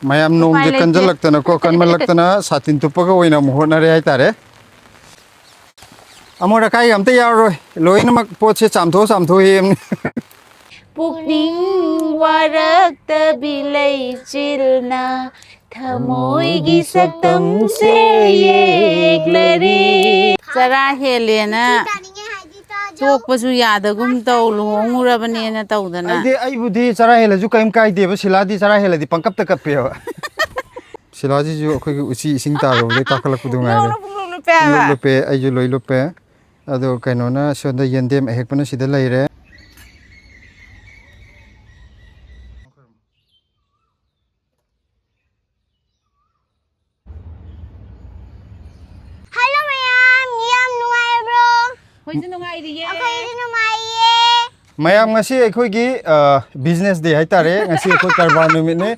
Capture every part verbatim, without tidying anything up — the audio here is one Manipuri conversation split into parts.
ꯃꯌꯥꯝ ꯎꯄꯥꯏ ꯅꯣꯡꯁꯦ ꯂꯩꯇꯦ꯫ ꯀꯟꯖꯜꯂꯛꯇꯅꯀꯣ, ꯀꯟꯃꯜꯂꯛꯇꯅ ꯁꯥꯇꯤꯟ ꯇꯨꯞꯄꯒ ꯑꯣꯏꯅ ꯑꯃꯨꯛ ꯍꯣꯠꯅꯔꯦ ꯍꯥꯏꯇꯥꯔꯦ꯫ ꯑꯃꯣꯠ ꯑꯀꯥꯏꯒ ꯑꯝꯇ ꯌꯥꯎꯔꯣꯏ, ꯂꯣꯏꯅꯃꯛ ꯄꯣꯠꯁꯦ ꯆꯥꯝꯊꯣꯛ ꯆꯥꯝꯊꯣꯛ ꯍꯦꯛꯑꯕꯅꯤ꯫ ꯄꯨꯛꯅꯤꯡ ꯋꯥꯔꯛꯇꯕꯤ ꯂꯩꯆꯤꯜꯅ ꯊꯃꯣꯏꯒꯤ ꯁꯛꯇꯝꯁꯦ ꯌꯦꯛꯂꯔꯦ꯫ ꯆꯔꯥ ꯍꯦꯜꯂꯦꯅ ꯇꯥꯅꯤꯡꯉꯦ ꯍꯥꯏꯗꯤ ꯇꯥꯖꯧ꯫ ꯇꯣꯛꯄꯁꯨ ꯌꯥꯗꯒꯨꯝ ꯇꯧ, ꯂꯨꯍꯣꯡꯉꯨꯔꯕꯅꯦꯅ ꯇꯧꯗꯅ꯫ ꯑꯩꯗꯤ, ꯑꯩꯕꯨꯗꯤ ꯆꯔꯥ ꯍꯦꯜꯂꯁꯨ ꯀꯔꯤꯝ ꯀꯥꯏꯗꯦꯕ, ꯁꯤꯂꯥꯗꯤ ꯆꯔꯥ ꯍꯦꯜꯂꯗꯤ ꯄꯪꯀꯞꯇ ꯀꯞꯄꯦꯕ꯫ ꯁꯤꯂꯥꯁꯤꯁꯨ ꯑꯩꯈꯣꯏꯒꯤ ꯎꯆꯤ ꯏꯁꯤꯡ ꯇꯥꯔꯨꯕꯗꯩ ꯀꯥꯈꯠꯂꯛꯄꯗꯨ ꯉꯥꯏꯔꯦ꯫ ꯂꯣꯛꯅ ꯄꯨꯡꯂꯨꯞ ꯂꯨꯞꯄꯦ ꯍꯥꯏꯕ꯫ ꯄꯨꯡꯂꯨꯞ ꯂꯨꯞꯄꯦ, ꯑꯩꯁꯨ ꯂꯣꯏ ꯂꯨꯞꯄꯦ꯫ ꯑꯗꯣ ꯀꯩꯅꯣꯅ ꯁꯣꯝꯗ ꯌꯦꯟꯗꯦꯝ ꯑꯍꯦꯛꯄꯅ ꯁꯤꯗ ꯂꯩꯔꯦ꯫ Hello ꯃꯌꯥꯝ, ꯌꯥꯝ ꯅꯨꯡꯉꯥꯏꯕ꯭ꯔꯣ? ꯑꯩꯈꯣꯏꯁꯨ ꯅꯨꯡꯉꯥꯏꯔꯤꯌꯦ꯫ ꯑꯩꯈꯣꯏꯁꯨ ꯅꯨꯡꯉꯥꯏꯌꯦ꯫ ꯃꯌꯥꯝ, ꯉꯁꯤ ꯑꯩꯈꯣꯏꯒꯤ, ꯑ, business day ꯍꯥꯏꯇꯥꯔꯦ꯫ ꯉꯁꯤ ꯑꯩꯈꯣꯏ ꯀꯔꯕꯥꯔ ꯅꯨꯃꯤꯠꯅꯤ꯫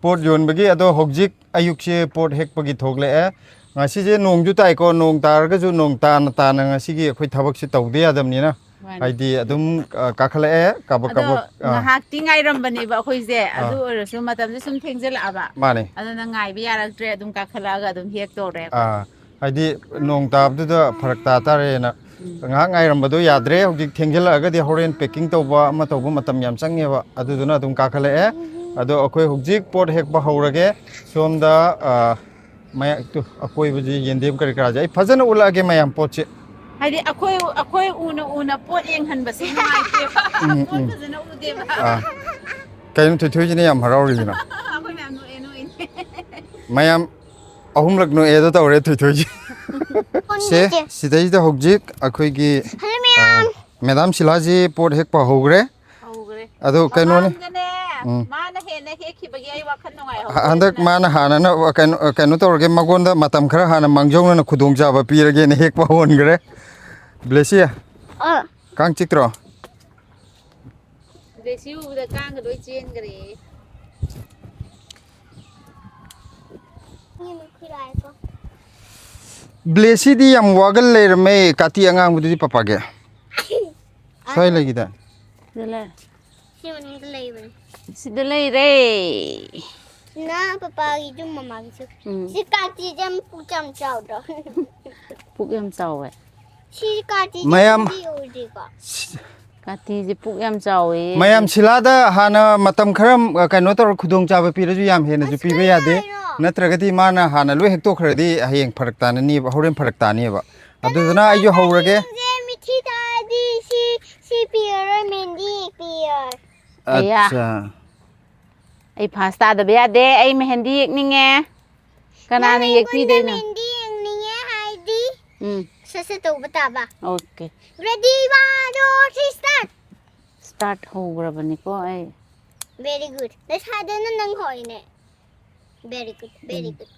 ꯄꯣꯠ ꯌꯣꯟꯕꯒꯤ꯫ ꯑꯗꯣ ꯍꯧꯖꯤꯛ ꯑꯌꯨꯛꯁꯦ ꯄꯣꯠ ꯍꯦꯛꯄꯒꯤ ꯊꯣꯛꯂꯛꯑꯦ꯫ ꯉꯁꯤꯁꯦ ꯅꯣꯡꯁꯨ ꯇꯥꯏꯀꯣ, ꯅꯣꯡ ꯇꯥꯔꯒꯁꯨ ꯅꯣꯡ ꯇꯥꯅ ꯇꯥꯅ ꯉꯁꯤꯒꯤ ꯑꯩꯈꯣꯏ ꯊꯕꯛꯁꯦ ꯇꯧꯗ ꯌꯥꯗꯕꯅꯤꯅ꯫ ꯃꯥꯅꯤ꯫ ꯍꯥꯏꯗꯤ ꯑꯗꯨꯝ, ꯑ, ꯀꯥꯈꯠꯂꯛꯑꯦ, ꯀꯥꯕꯛ ꯑꯗꯣ ꯀꯥꯕꯛ, ꯑ꯫ ꯉꯥꯏꯍꯥꯛꯇꯤ ꯉꯥꯏꯔꯝꯕꯅꯦꯕ ꯑꯩꯈꯣꯏꯁꯦ, ꯑꯥ꯫ ꯑꯗꯨ ꯑꯣꯏꯔꯁꯨ ꯃꯇꯝꯁꯦ ꯁꯨꯝ ꯊꯦꯡꯖꯤꯜꯂꯛꯑꯕ꯫ ꯃꯥꯅꯦ꯫ ꯑꯗꯨꯅ ꯉꯥꯏꯕ ꯌꯥꯔꯛꯇ꯭ꯔꯦ, ꯑꯗꯨꯝ ꯀꯥꯈꯠꯂꯛꯑꯒ ꯑꯗꯨꯝ ꯍꯦꯛ ꯇꯧꯔꯦ ꯑꯩꯈꯣꯏ꯫ ꯑꯥ, ꯍꯥꯏꯗꯤ ꯅꯣꯡ ꯇꯥꯕꯗꯨꯗ ꯐꯔꯛ ꯇꯥ ꯇꯥꯔꯦꯅ ꯎꯝ꯫ ꯉꯥꯏꯍꯥꯛ ꯉꯥꯏꯔꯝꯕꯗꯣ ꯌꯥꯗ꯭ꯔꯦ꯫ ꯍꯧꯖꯤꯛ ꯊꯦꯡꯖꯤꯜꯂꯛꯑꯒꯗꯤ ꯍꯣꯔꯦꯟ packing ꯇꯧꯕ ꯑꯃ ꯇꯧꯕ ꯃꯇꯝ ꯌꯥꯝ ꯆꯪꯉꯦꯕ, ꯑꯗꯨꯗꯨꯅ ꯑꯗꯨꯝ ꯀꯥꯈꯠꯂꯛꯑꯦ꯫ ꯑꯗꯣ ꯑꯩꯈꯣꯏ ꯍꯧꯖꯤꯛ ꯄꯣꯠ ꯍꯦꯛꯄ ꯍꯧꯔꯒꯦ꯫ ꯁꯣꯝꯗ, ꯑ, ꯃꯌꯥ-, ꯇꯨ, ꯑꯀꯣꯏꯕꯁꯤ ꯌꯦꯟꯗꯦꯝ ꯀꯔꯤ ꯀꯔꯥꯁꯦ ꯑꯩ ꯐꯖꯅ ꯎꯠꯂꯛꯑꯒꯦ ꯃꯌꯥꯝ ꯄꯣꯠꯁꯤ꯫ ꯍꯥꯏꯗꯤ ꯑꯩꯈꯣꯏ, ꯑꯩꯈꯣꯏ ꯎꯅ ꯎꯅ ꯄꯣꯠ ꯌꯦꯡꯍꯟꯕꯁꯦ ꯅꯨꯡꯉꯥꯏꯇꯦꯕ꯫ ꯎꯝ, ꯄꯣꯠ ꯎꯝ꯫ ꯐꯖꯅ ꯎꯗꯦꯕ꯫ ꯑꯥ꯫ ꯀꯩꯅꯣ ꯊꯣꯏꯊꯣꯏꯁꯤꯅ ꯌꯥꯝ ꯍꯔꯥꯎꯔꯤꯁꯤꯅ? ꯑꯩꯈꯣꯏ ꯃꯌꯥꯝ ꯅꯣꯛꯑꯦ, ꯅꯣꯛꯏꯅꯦ꯫ ꯃꯌꯥꯝ ꯑꯍꯨꯝꯂꯛ ꯅꯣꯛꯑꯦꯗꯣ ꯇꯧꯔꯦ ꯊꯣꯏꯊꯣꯏꯁꯤ꯫ ꯁꯦ, ꯁꯤꯗꯩꯁꯤꯗ ꯍꯧꯖꯤꯛ ꯑꯩꯈꯣꯏꯒꯤ, ꯍꯜꯂꯣ ꯃꯌꯥꯝ꯫ ꯑ, ꯃꯦꯗꯥꯝ ꯁꯤꯂꯥꯁꯤ ꯄꯣꯠ ꯍꯦꯛꯄ ꯍꯧꯈ꯭ꯔꯦ꯫ ꯍꯧꯈ꯭ꯔꯦ꯫ ꯑꯗꯣ ꯀꯩꯅꯣꯅꯤ꯫ ꯃꯃꯥꯡꯗꯅꯦ, ꯎꯝ꯫ ꯃꯥꯅ ꯍꯦꯟꯅ ꯍꯦꯛꯈꯤꯕꯒꯤ ꯑꯩ ꯋꯥꯈꯜ ꯅꯨꯡꯉꯥꯏꯍꯧꯗ꯭ꯔꯦ꯫ ꯍ-, ꯍꯟꯗꯛ ꯑꯗꯨꯅ ꯃꯥꯅ ꯍꯥꯟꯅꯅ, ꯑ, ꯀꯩꯅꯣ, ꯑ, ꯀꯩꯅꯣ ꯇꯧꯔꯒꯦ, ꯃꯉꯣꯟꯗ ꯃꯇꯝ ꯈꯔ ꯍꯥꯟꯅ ꯃꯥꯡꯖꯧꯅꯅ ꯈꯨꯗꯣꯡꯆꯥꯕ ꯄꯤꯔꯒꯦꯅ ꯍꯦꯛꯄ ꯍꯧꯍꯟꯈ꯭ꯔꯦ꯫ ꯕ꯭ꯂꯦꯁꯤ, ꯑ꯫ ꯀꯥꯡ ꯆꯤꯛꯇ꯭ꯔꯣ? ꯕ꯭ꯂꯦꯁꯤ ꯎꯕꯗ ꯀꯥꯡꯒ ꯂꯣꯏ ꯆꯦꯟꯈ꯭ꯔꯦ꯫ ꯕ꯭ꯂꯦꯁꯤꯗꯤ ꯌꯥꯝ ꯋꯥꯒꯜ ꯂꯩꯔꯝꯃꯦ, ꯀꯥꯇꯤ ꯑꯉꯥꯡꯕꯗꯨꯗꯤ ꯄꯄꯥꯒꯤ꯫ ꯁ꯭ꯋꯥꯏ ꯂꯩꯈꯤꯗ꯫ ꯁꯤꯗ ꯂꯩ꯫ ꯁꯤ ꯃꯅꯨꯡꯗ ꯂꯩꯕꯅꯤ꯫ ꯁꯤꯗ ꯂꯩꯔꯦ꯫ ꯅ ꯄꯄꯥꯒꯤꯁꯨ ꯃꯃꯥꯒꯤꯁꯨ꯫ ꯎꯝ꯫ ꯁꯤ ꯀꯥꯇꯤꯁꯦ ꯌꯥꯝ ꯄꯨꯛ ꯌꯥꯝ ꯆꯥꯎꯗ꯭ꯔꯣ? ꯄꯨꯛ ꯌꯥꯝ ꯆꯥꯎꯋꯦ꯫ ꯁꯤ ꯀꯥꯇꯤꯁꯦ ꯃꯌꯥꯝ- ꯎꯗꯤ ꯎꯗ꯭ꯔꯤꯀꯣ? ꯀꯥꯇꯤꯁꯦ ꯄꯨꯛ ꯌꯥꯝ ꯆꯥꯎꯋꯦ꯫ ꯃꯌꯥꯝ ꯁꯤꯂꯥꯗ ꯍꯥꯟꯅ ꯃꯇꯝ ꯈꯔ ꯑ, ꯀꯩꯅꯣ ꯇꯧꯔ ꯈꯨꯗꯣꯡꯆꯥꯕ ꯄꯤꯔꯁꯨ ꯌꯥꯝ ꯍꯦꯟꯅꯁꯨ ꯑꯁ, ꯄꯤꯕ ꯀꯩ ꯌꯥꯗꯦ꯫ ꯍꯥꯏꯅꯣ? ꯅꯠꯇ꯭ꯔꯒꯗꯤ ꯃꯥꯅ ꯍꯥꯟꯅ ꯂꯣꯏ ꯍꯦꯛꯇꯣꯛꯈ꯭ꯔꯗꯤ ꯍꯌꯦꯡ ꯐꯔꯛ ꯇꯥꯅꯅꯤꯕ, ꯍꯣꯔꯦꯟ ꯐꯔꯛ ꯇꯥꯅꯤꯕ꯫ ꯑꯗꯨꯗꯨꯅ ꯑꯩꯁꯨ ꯍꯧꯔꯒꯦ꯫ ꯁꯦ ꯃꯤꯊꯤ ꯇꯥꯔꯗꯤ ꯁꯤ ꯁꯤ ꯄꯤꯔꯔꯣꯏ ꯃꯦꯟꯗꯤ ꯄꯤꯔꯣꯏ꯫ ꯑꯌꯥ꯫ ꯑꯠꯆꯥ꯫ ꯑꯩ ꯐꯥꯁ ꯇꯥꯗꯕ ꯌꯥꯗꯦ꯫ ꯑꯩ ꯃꯦꯍꯦꯟꯗꯤ ꯌꯦꯛꯅꯤꯡꯉꯦ꯫ ꯀꯅꯥꯅ ꯌꯦꯛꯄꯤꯗꯣꯏꯅꯣ? ꯃꯦꯟꯗꯤ ꯌꯦꯡꯅꯤꯡꯉꯦ ꯍꯥꯏꯗꯤ ꯎꯝ꯫ ꯁꯠ ꯁꯠ ꯇꯧꯕ ꯇꯥꯕ꯫ Okay. Ready, one, two, three, start. Start ꯍꯧꯈ꯭ꯔꯕꯅꯤꯀꯣ ꯑꯩ꯫ Very good. ꯅꯁꯥꯗꯅ ꯅꯪ ꯍꯧꯔꯤꯅꯦ꯫ Very good, very good.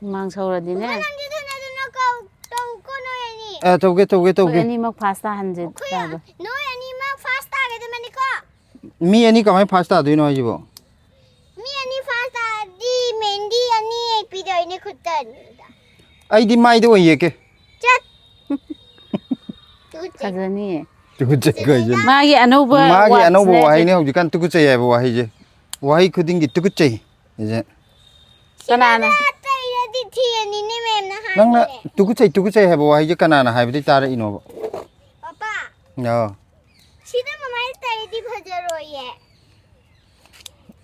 ꯍꯨꯃꯥꯡ ꯁꯧꯔꯗꯤꯅꯦ꯫ ꯅꯪꯁꯨ ꯊꯨꯅ ꯊꯨꯅ ꯀꯧ ꯇꯧꯀꯣ ꯅꯣꯏ ꯑꯅꯤ꯫ ꯑ, ꯇꯧꯒꯦ ꯇꯧꯒꯦ ꯑꯩꯈꯣꯏ ꯇꯧꯒꯦ꯫ ꯑꯅꯤꯃꯛ ꯐꯥꯁ ꯇꯥꯍꯟꯁꯦ ꯑꯩꯈꯣꯏ ꯇꯥꯕ꯫ ꯅꯣꯏ ꯑꯅꯤꯃꯛ ꯐꯥꯁ ꯇꯥꯒꯗꯕꯅꯤꯀꯣ꯫ ꯃꯤ ꯑꯅꯤ ꯀꯃꯥꯏꯅ ꯐꯥꯁ ꯇꯥꯗꯣꯏꯅꯣ ꯍꯥꯏꯁꯤꯕꯣ? ꯃꯤ ꯑꯅꯤ ꯐꯥꯁ ꯇꯥꯔꯗꯤ ꯃꯦꯟꯗꯤ ꯑꯅꯤ ꯄꯤꯗꯣꯏꯅꯦ ꯈꯨꯠꯇ꯫ ꯑꯩꯗꯤ ꯃꯥꯏꯗ ꯑꯣꯏꯅ ꯌꯦꯛꯀꯦ꯫ ꯆꯠ꯫ ꯇꯨꯀꯠꯆꯩ꯫ ꯐꯖꯅꯤꯌꯦ꯫ ꯇꯨꯀꯠꯆꯩ ꯀꯥꯏꯁꯦ꯫ ꯃꯥꯒꯤ ꯑꯅꯧꯕ ꯃꯥꯒꯤ ꯋꯥꯠꯁ ꯑꯅꯧꯕ ꯂꯩꯔꯦ꯫ ꯋꯥꯍꯩꯅꯦ ꯍꯧꯖꯤꯛꯀꯥꯟ ꯇꯨꯀꯠꯆꯩ ꯍꯥꯏꯕ ꯋꯥꯍꯩꯁꯦ꯫ ꯋꯥꯍꯩ ꯈꯨꯗꯤꯡꯒꯤ ꯇꯨꯀꯠꯆꯩ ꯍꯥꯏꯁꯦ꯫ ꯀꯅꯥꯅ? ꯇꯩꯔꯗꯤ ꯊꯤꯔꯅꯤꯅꯦ ꯃꯦꯝꯅ ꯅꯪꯅ ꯍꯥꯏꯔꯤꯁꯦ꯫ ꯇꯨꯀꯠꯆꯩ ꯇꯨꯀꯠꯆꯩ ꯍꯥꯏꯕ ꯋꯥꯍꯩꯁꯦ ꯀꯅꯥꯅ ꯍꯥꯏꯕꯗꯒꯤ ꯇꯥꯔꯛꯏꯅꯣꯕ? ꯄꯄꯥ, ꯑꯣ꯫ ꯁꯤꯗ ꯃꯃꯥꯏ ꯇꯩꯔꯗꯤ ꯐꯖꯔꯣꯏꯌꯦ꯫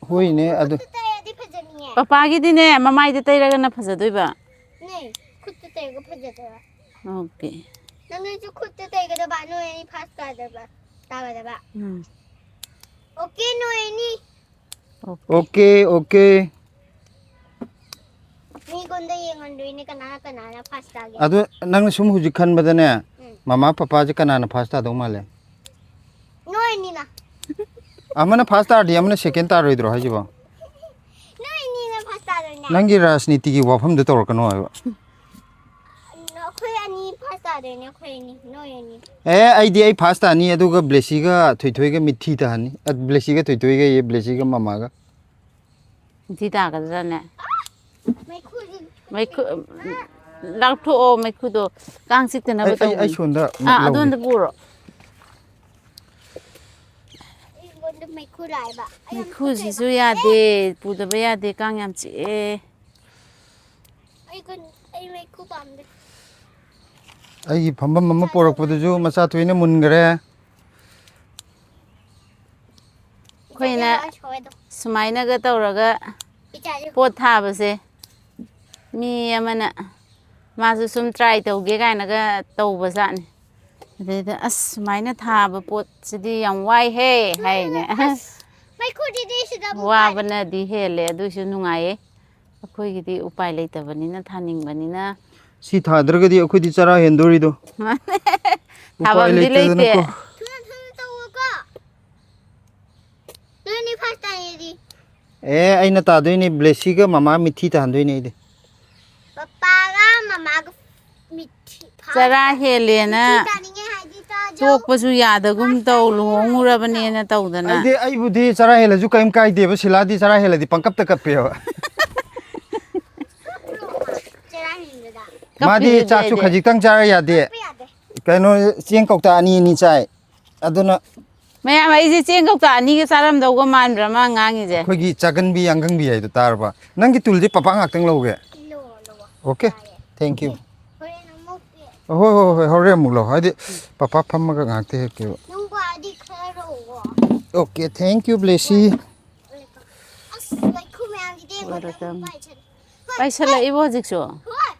ꯍꯣꯏꯅꯦ ꯑꯗꯨ꯫ ꯈꯨꯠꯇ ꯇꯩꯔꯗꯤ ꯐꯖꯅꯤꯌꯦ꯫ ꯄꯄꯥꯒꯤꯗꯤꯅꯦ ꯃꯃꯥꯏꯗ ꯇꯩꯔꯒꯅ ꯐꯖꯗꯣꯏꯕ꯫ ꯅꯦ, ꯈꯨꯠꯇ ꯇꯩꯔꯒ ꯐꯖꯗꯣꯏꯔꯥ? ꯑꯣꯀꯦ꯫ ꯅꯪꯒꯤꯁꯨ ꯈꯨꯠꯇ ꯇꯩꯒꯗꯕ, ꯅꯣꯏ ꯑꯅꯤ ꯐꯥꯁ ꯇꯥꯗꯕ, ꯇꯥꯒꯗꯕ꯫ ꯎꯝ꯫ ꯑꯣꯀꯦ, ꯅꯣꯏ ꯑꯅꯤ꯫ Okay okay. ꯃꯤꯉꯣꯟꯗ ꯌꯦꯡꯍꯟꯗꯣꯏꯅꯦ ꯀꯅꯥꯅ ꯀꯅꯥꯅ ꯐꯥꯁ ꯇꯥꯒꯦ꯫ ꯑꯗꯨ ꯅꯪꯅ ꯁꯨꯝ ꯍꯧꯖꯤꯛ ꯈꯟꯕꯗꯅꯦ, ꯎꯝ꯫ ꯃꯃꯥ ꯄꯄꯥꯁꯦ ꯀꯅꯥꯅ ꯐꯥꯁ ꯇꯥꯗꯧ ꯃꯥꯜꯂꯦ? ꯅꯣꯏ ꯑꯅꯤꯅ꯫ ꯑꯃꯅ ꯐꯥꯁ ꯇꯥꯔꯗꯤ ꯑꯃꯅ ꯁꯦꯀꯦꯟ ꯇꯥꯔꯣꯏꯗ꯭ꯔꯣ ꯍꯥꯏꯁꯤꯕꯣ? ꯅꯣꯏ ꯑꯅꯤꯅ ꯐꯥꯁ ꯇꯥꯗꯣꯏꯅꯦ꯫ ꯅꯪꯒꯤ ꯔꯥꯖꯅꯤꯇꯤꯒꯤ ꯋꯥꯐꯝꯗ ꯇꯧꯔꯛꯀꯅꯣ ꯍꯥꯏꯕ꯫ ꯑꯩꯈꯣꯏ ꯑꯅꯤ ꯐꯥꯁ ꯇꯥꯗꯣꯏꯅꯦ, ꯑꯩꯈꯣꯏ ꯑꯅꯤ, ꯅꯣꯏ ꯑꯅꯤ꯫ ꯑꯦ, ꯑꯩꯗꯤ ꯑꯩ ꯐꯥꯁ ꯇꯥꯅꯤ, ꯑꯗꯨꯒ ꯕ꯭ꯂꯦꯁꯤꯒ ꯊꯣꯏꯊꯣꯏꯒ ꯃꯤꯊꯤ ꯇꯥꯍꯟꯅꯤ꯫ ꯑ, ꯕ꯭ꯂꯦꯁꯤꯒ ꯊꯣꯏꯊꯣꯏꯒ ꯌꯦ, ꯕ꯭ꯂꯦꯁꯤꯒ ꯃꯃꯥꯒ꯫ ꯃꯤꯊꯤ ꯇꯥꯒꯗ꯭ꯔꯅꯦ? ꯃꯩꯈꯨꯁꯤ꯫ ꯃꯩꯈꯨ, ꯂꯥꯎꯊꯣꯛꯑꯣ ꯃꯩꯈꯨꯗꯣ꯫ ꯀꯥꯡ ꯆꯤꯛꯇꯅꯕ ꯑꯩ, ꯑꯩ, ꯑꯩ ꯇꯧꯕꯅꯤ꯫ ꯁꯣꯝꯗ ꯑꯥ, ꯂꯧꯒꯦ꯫ ꯑꯗꯣꯝꯗ ꯄꯨꯔꯣ꯫ ꯑꯩꯉꯣꯟꯗ ꯃꯩꯈꯨ ꯂꯥꯛꯑꯦꯕ꯫ ꯑꯩ ꯌꯥꯝ ꯃꯩꯈꯨꯁꯤꯁꯨ ꯇꯨꯀꯠꯆꯩꯕ꯫ ꯌꯥꯗꯦ, ꯄꯨꯗꯕ ꯌꯥꯗꯦ, ꯀꯥꯡ ꯌꯥꯝ ꯆꯤꯛꯑꯦ꯫ ꯑꯩ ꯀꯩꯅꯣ, ꯑꯩ ꯃꯩꯈꯨ ꯄꯥꯝꯗꯦ꯫ ꯑꯩꯒꯤ ꯐꯝꯐꯝ ꯑꯃ ꯄꯣꯔꯛꯄꯗꯨꯁꯨ ꯃꯆꯥ ꯊꯣꯏꯅ ꯃꯨꯟꯈ꯭ꯔꯦ꯫ ꯑꯩꯈꯣꯏꯅ ꯏꯆꯥꯁꯦ ꯂꯣꯏ ꯁꯣꯏꯗꯣ꯫ ꯁꯨꯃꯥꯏꯅꯒ ꯇꯧꯔꯒ ꯏꯆꯥꯁꯦ ꯄꯣꯠ ꯊꯥꯕꯁꯦ, ꯃꯤ ꯑꯃꯅ ꯃꯥꯁꯨ ꯁꯨꯝ ꯇ꯭ꯔꯥꯏ ꯇꯧꯒꯦ ꯀꯥꯏꯅꯒ ꯇꯧꯕ ꯖꯥꯠꯅꯤ꯫ ꯑꯗꯩꯗ "ꯑꯁ, ꯁꯨꯃꯥꯏꯅ ꯊꯥꯕ ꯄꯣꯠꯁꯤꯗꯤ ꯌꯥꯝ ꯋꯥꯏꯍꯦ" ꯍꯥꯏꯅꯦ꯫ ꯑꯁ, ꯃꯩꯈꯨꯗꯨꯗꯤ ꯁꯤꯗ ꯑꯃꯨꯛ ꯄꯥꯏꯔꯦ꯫ ꯋꯥꯕꯅꯗꯤ ꯍꯦꯜꯂꯦ, ꯑꯗꯨꯏꯁꯨ ꯅꯨꯡꯉꯥꯏꯌꯦ꯫ ꯑꯩꯈꯣꯏꯒꯤꯗꯤ ꯎꯄꯥꯏ ꯂꯩꯇꯕꯅꯤꯅ ꯊꯥꯅꯤꯡꯕꯅꯤꯅ꯫ ꯁꯤ ꯊꯥꯗ꯭ꯔꯒꯗꯤ ꯑꯩꯈꯣꯏꯗꯤ ꯆꯔꯥ ꯍꯦꯟꯗꯣꯔꯤꯗꯣ꯫ ꯎꯄꯥꯏ ꯊꯥꯐꯝꯗꯤ ꯂꯩꯇꯦ꯫ ꯂꯩꯇꯗꯅꯀꯣ꯫ ꯊꯨꯅ, ꯊꯨꯅ ꯇꯧꯋꯣꯀꯣ꯫ ꯅꯣꯏꯅꯤ first ꯇꯥꯏꯌꯦꯗꯤ꯫ ꯑꯦ, ꯑꯩꯅ ꯇꯥꯗꯣꯏꯅꯦ, ꯕ꯭ꯂꯦꯁꯤꯒ ꯃꯃꯥ ꯃꯤꯊꯤ ꯇꯥꯍꯟꯗꯣꯏꯅꯦ ꯑꯩꯗꯤ꯫ ꯄꯄꯥꯒ ꯃꯃꯥꯒ ꯃꯤꯊꯤ ꯐꯥ-, ꯆꯔꯥ ꯍꯦꯜꯂꯦꯅ ꯃꯤꯊꯤ ꯇꯥꯅꯤꯡꯉꯦ ꯍꯥꯏꯗꯤ ꯇꯥꯖꯧ꯫ ꯇꯣꯛꯄꯁꯨ ꯌꯥꯗꯒꯨꯝ ꯐꯥꯔꯁ ꯇꯧ, ꯇꯥꯏꯌꯦ ꯍꯥꯏꯗꯤ ꯂꯨꯍꯣꯡꯉꯨꯔꯕꯅꯦꯅ ꯇꯥꯎ꯫ ꯇꯧꯗꯅ꯫ ꯑꯩꯗꯤ, ꯑꯩꯕꯨꯗꯤ ꯆꯔꯥ ꯍꯦꯜꯂꯁꯨ ꯀꯔꯤꯝ ꯀꯥꯏꯗꯦꯕ, ꯁꯤꯂꯥꯗꯤ ꯆꯔꯥ ꯍꯦꯜꯂꯗꯤ ꯄꯪꯀꯞꯇ ꯀꯞꯄꯦꯕ꯫ ꯀꯞꯄ꯭ꯔꯣ ꯃꯥ? ꯆꯔꯥ ꯍꯦꯟꯕꯗ꯫ ꯃꯥꯗꯤ ꯀꯞꯄꯤꯗꯨꯗꯤ ꯆꯥꯛꯁꯨ ꯑꯩꯗꯤ꯫ ꯈꯖꯤꯛꯇꯪ ꯆꯥꯔ ꯌꯥꯗꯦ꯫ ꯀꯞꯄ ꯌꯥꯗꯦ꯫ ꯀꯩꯅꯣ, ꯆꯦꯡ ꯀꯧꯇꯥ ꯑꯅꯤ ꯑꯅꯤ ꯆꯥꯏ꯫ ꯑꯗꯨꯅ ꯃꯌꯥꯝ, ꯑꯩꯁꯦ ꯆꯦꯡ ꯀꯧꯇꯥ ꯑꯅꯤꯒ ꯆꯥꯔꯝꯗꯧꯒ ꯃꯥꯟꯕ꯭ꯔꯥ ꯃꯥ ꯉꯥꯡꯉꯤꯁꯦ? ꯑꯩꯈꯣꯏꯒꯤ ꯆꯥꯒꯟꯕꯤ ꯌꯥꯡꯒꯪꯕꯤ ꯍꯥꯏꯗꯣ ꯇꯥꯔꯕ? ꯅꯪꯒꯤ ꯇꯨꯜꯁꯦ ꯄꯄꯥ ꯉꯥꯛꯇꯪ ꯂꯧꯒꯦ꯫ ꯂꯧꯑꯣ, ꯂꯧꯑꯣ꯫ Okay, ꯌꯥꯏꯌꯦ꯫ Thank you꯫ ꯍꯣꯔꯦꯟ ꯑꯃꯨꯛ ꯄꯤ-, ꯍꯣꯏ, ꯍꯣꯏ, ꯍꯣꯏ, ꯍꯣꯔꯦꯟ ꯑꯃꯨꯛ ꯂꯧ꯫ ꯍꯥꯏꯗꯤ ꯄꯄꯥ ꯐꯝꯃꯒ ꯉꯥꯏꯍꯥꯛꯇ ꯍꯦꯛꯀꯦꯕ꯫ ꯅꯪꯕꯨ ꯑꯗꯤ ꯈꯔ ꯂꯧꯑꯣ꯫ Okay, thank you, ꯕ꯭ꯂꯦꯁꯤ꯫ ꯑꯁ, ꯃꯩꯈꯨ ꯃꯌꯥꯝꯁꯤꯗꯤ ꯑꯩꯉꯣꯟꯗ ꯑꯃꯨꯛ ꯄꯥꯏꯁꯜꯂꯦ꯫ ꯍꯣꯏ, ꯄꯥꯏꯁꯜꯂꯛꯏꯕꯣ ꯍꯧꯖꯤꯛꯁꯨ? ꯍꯣꯏ꯫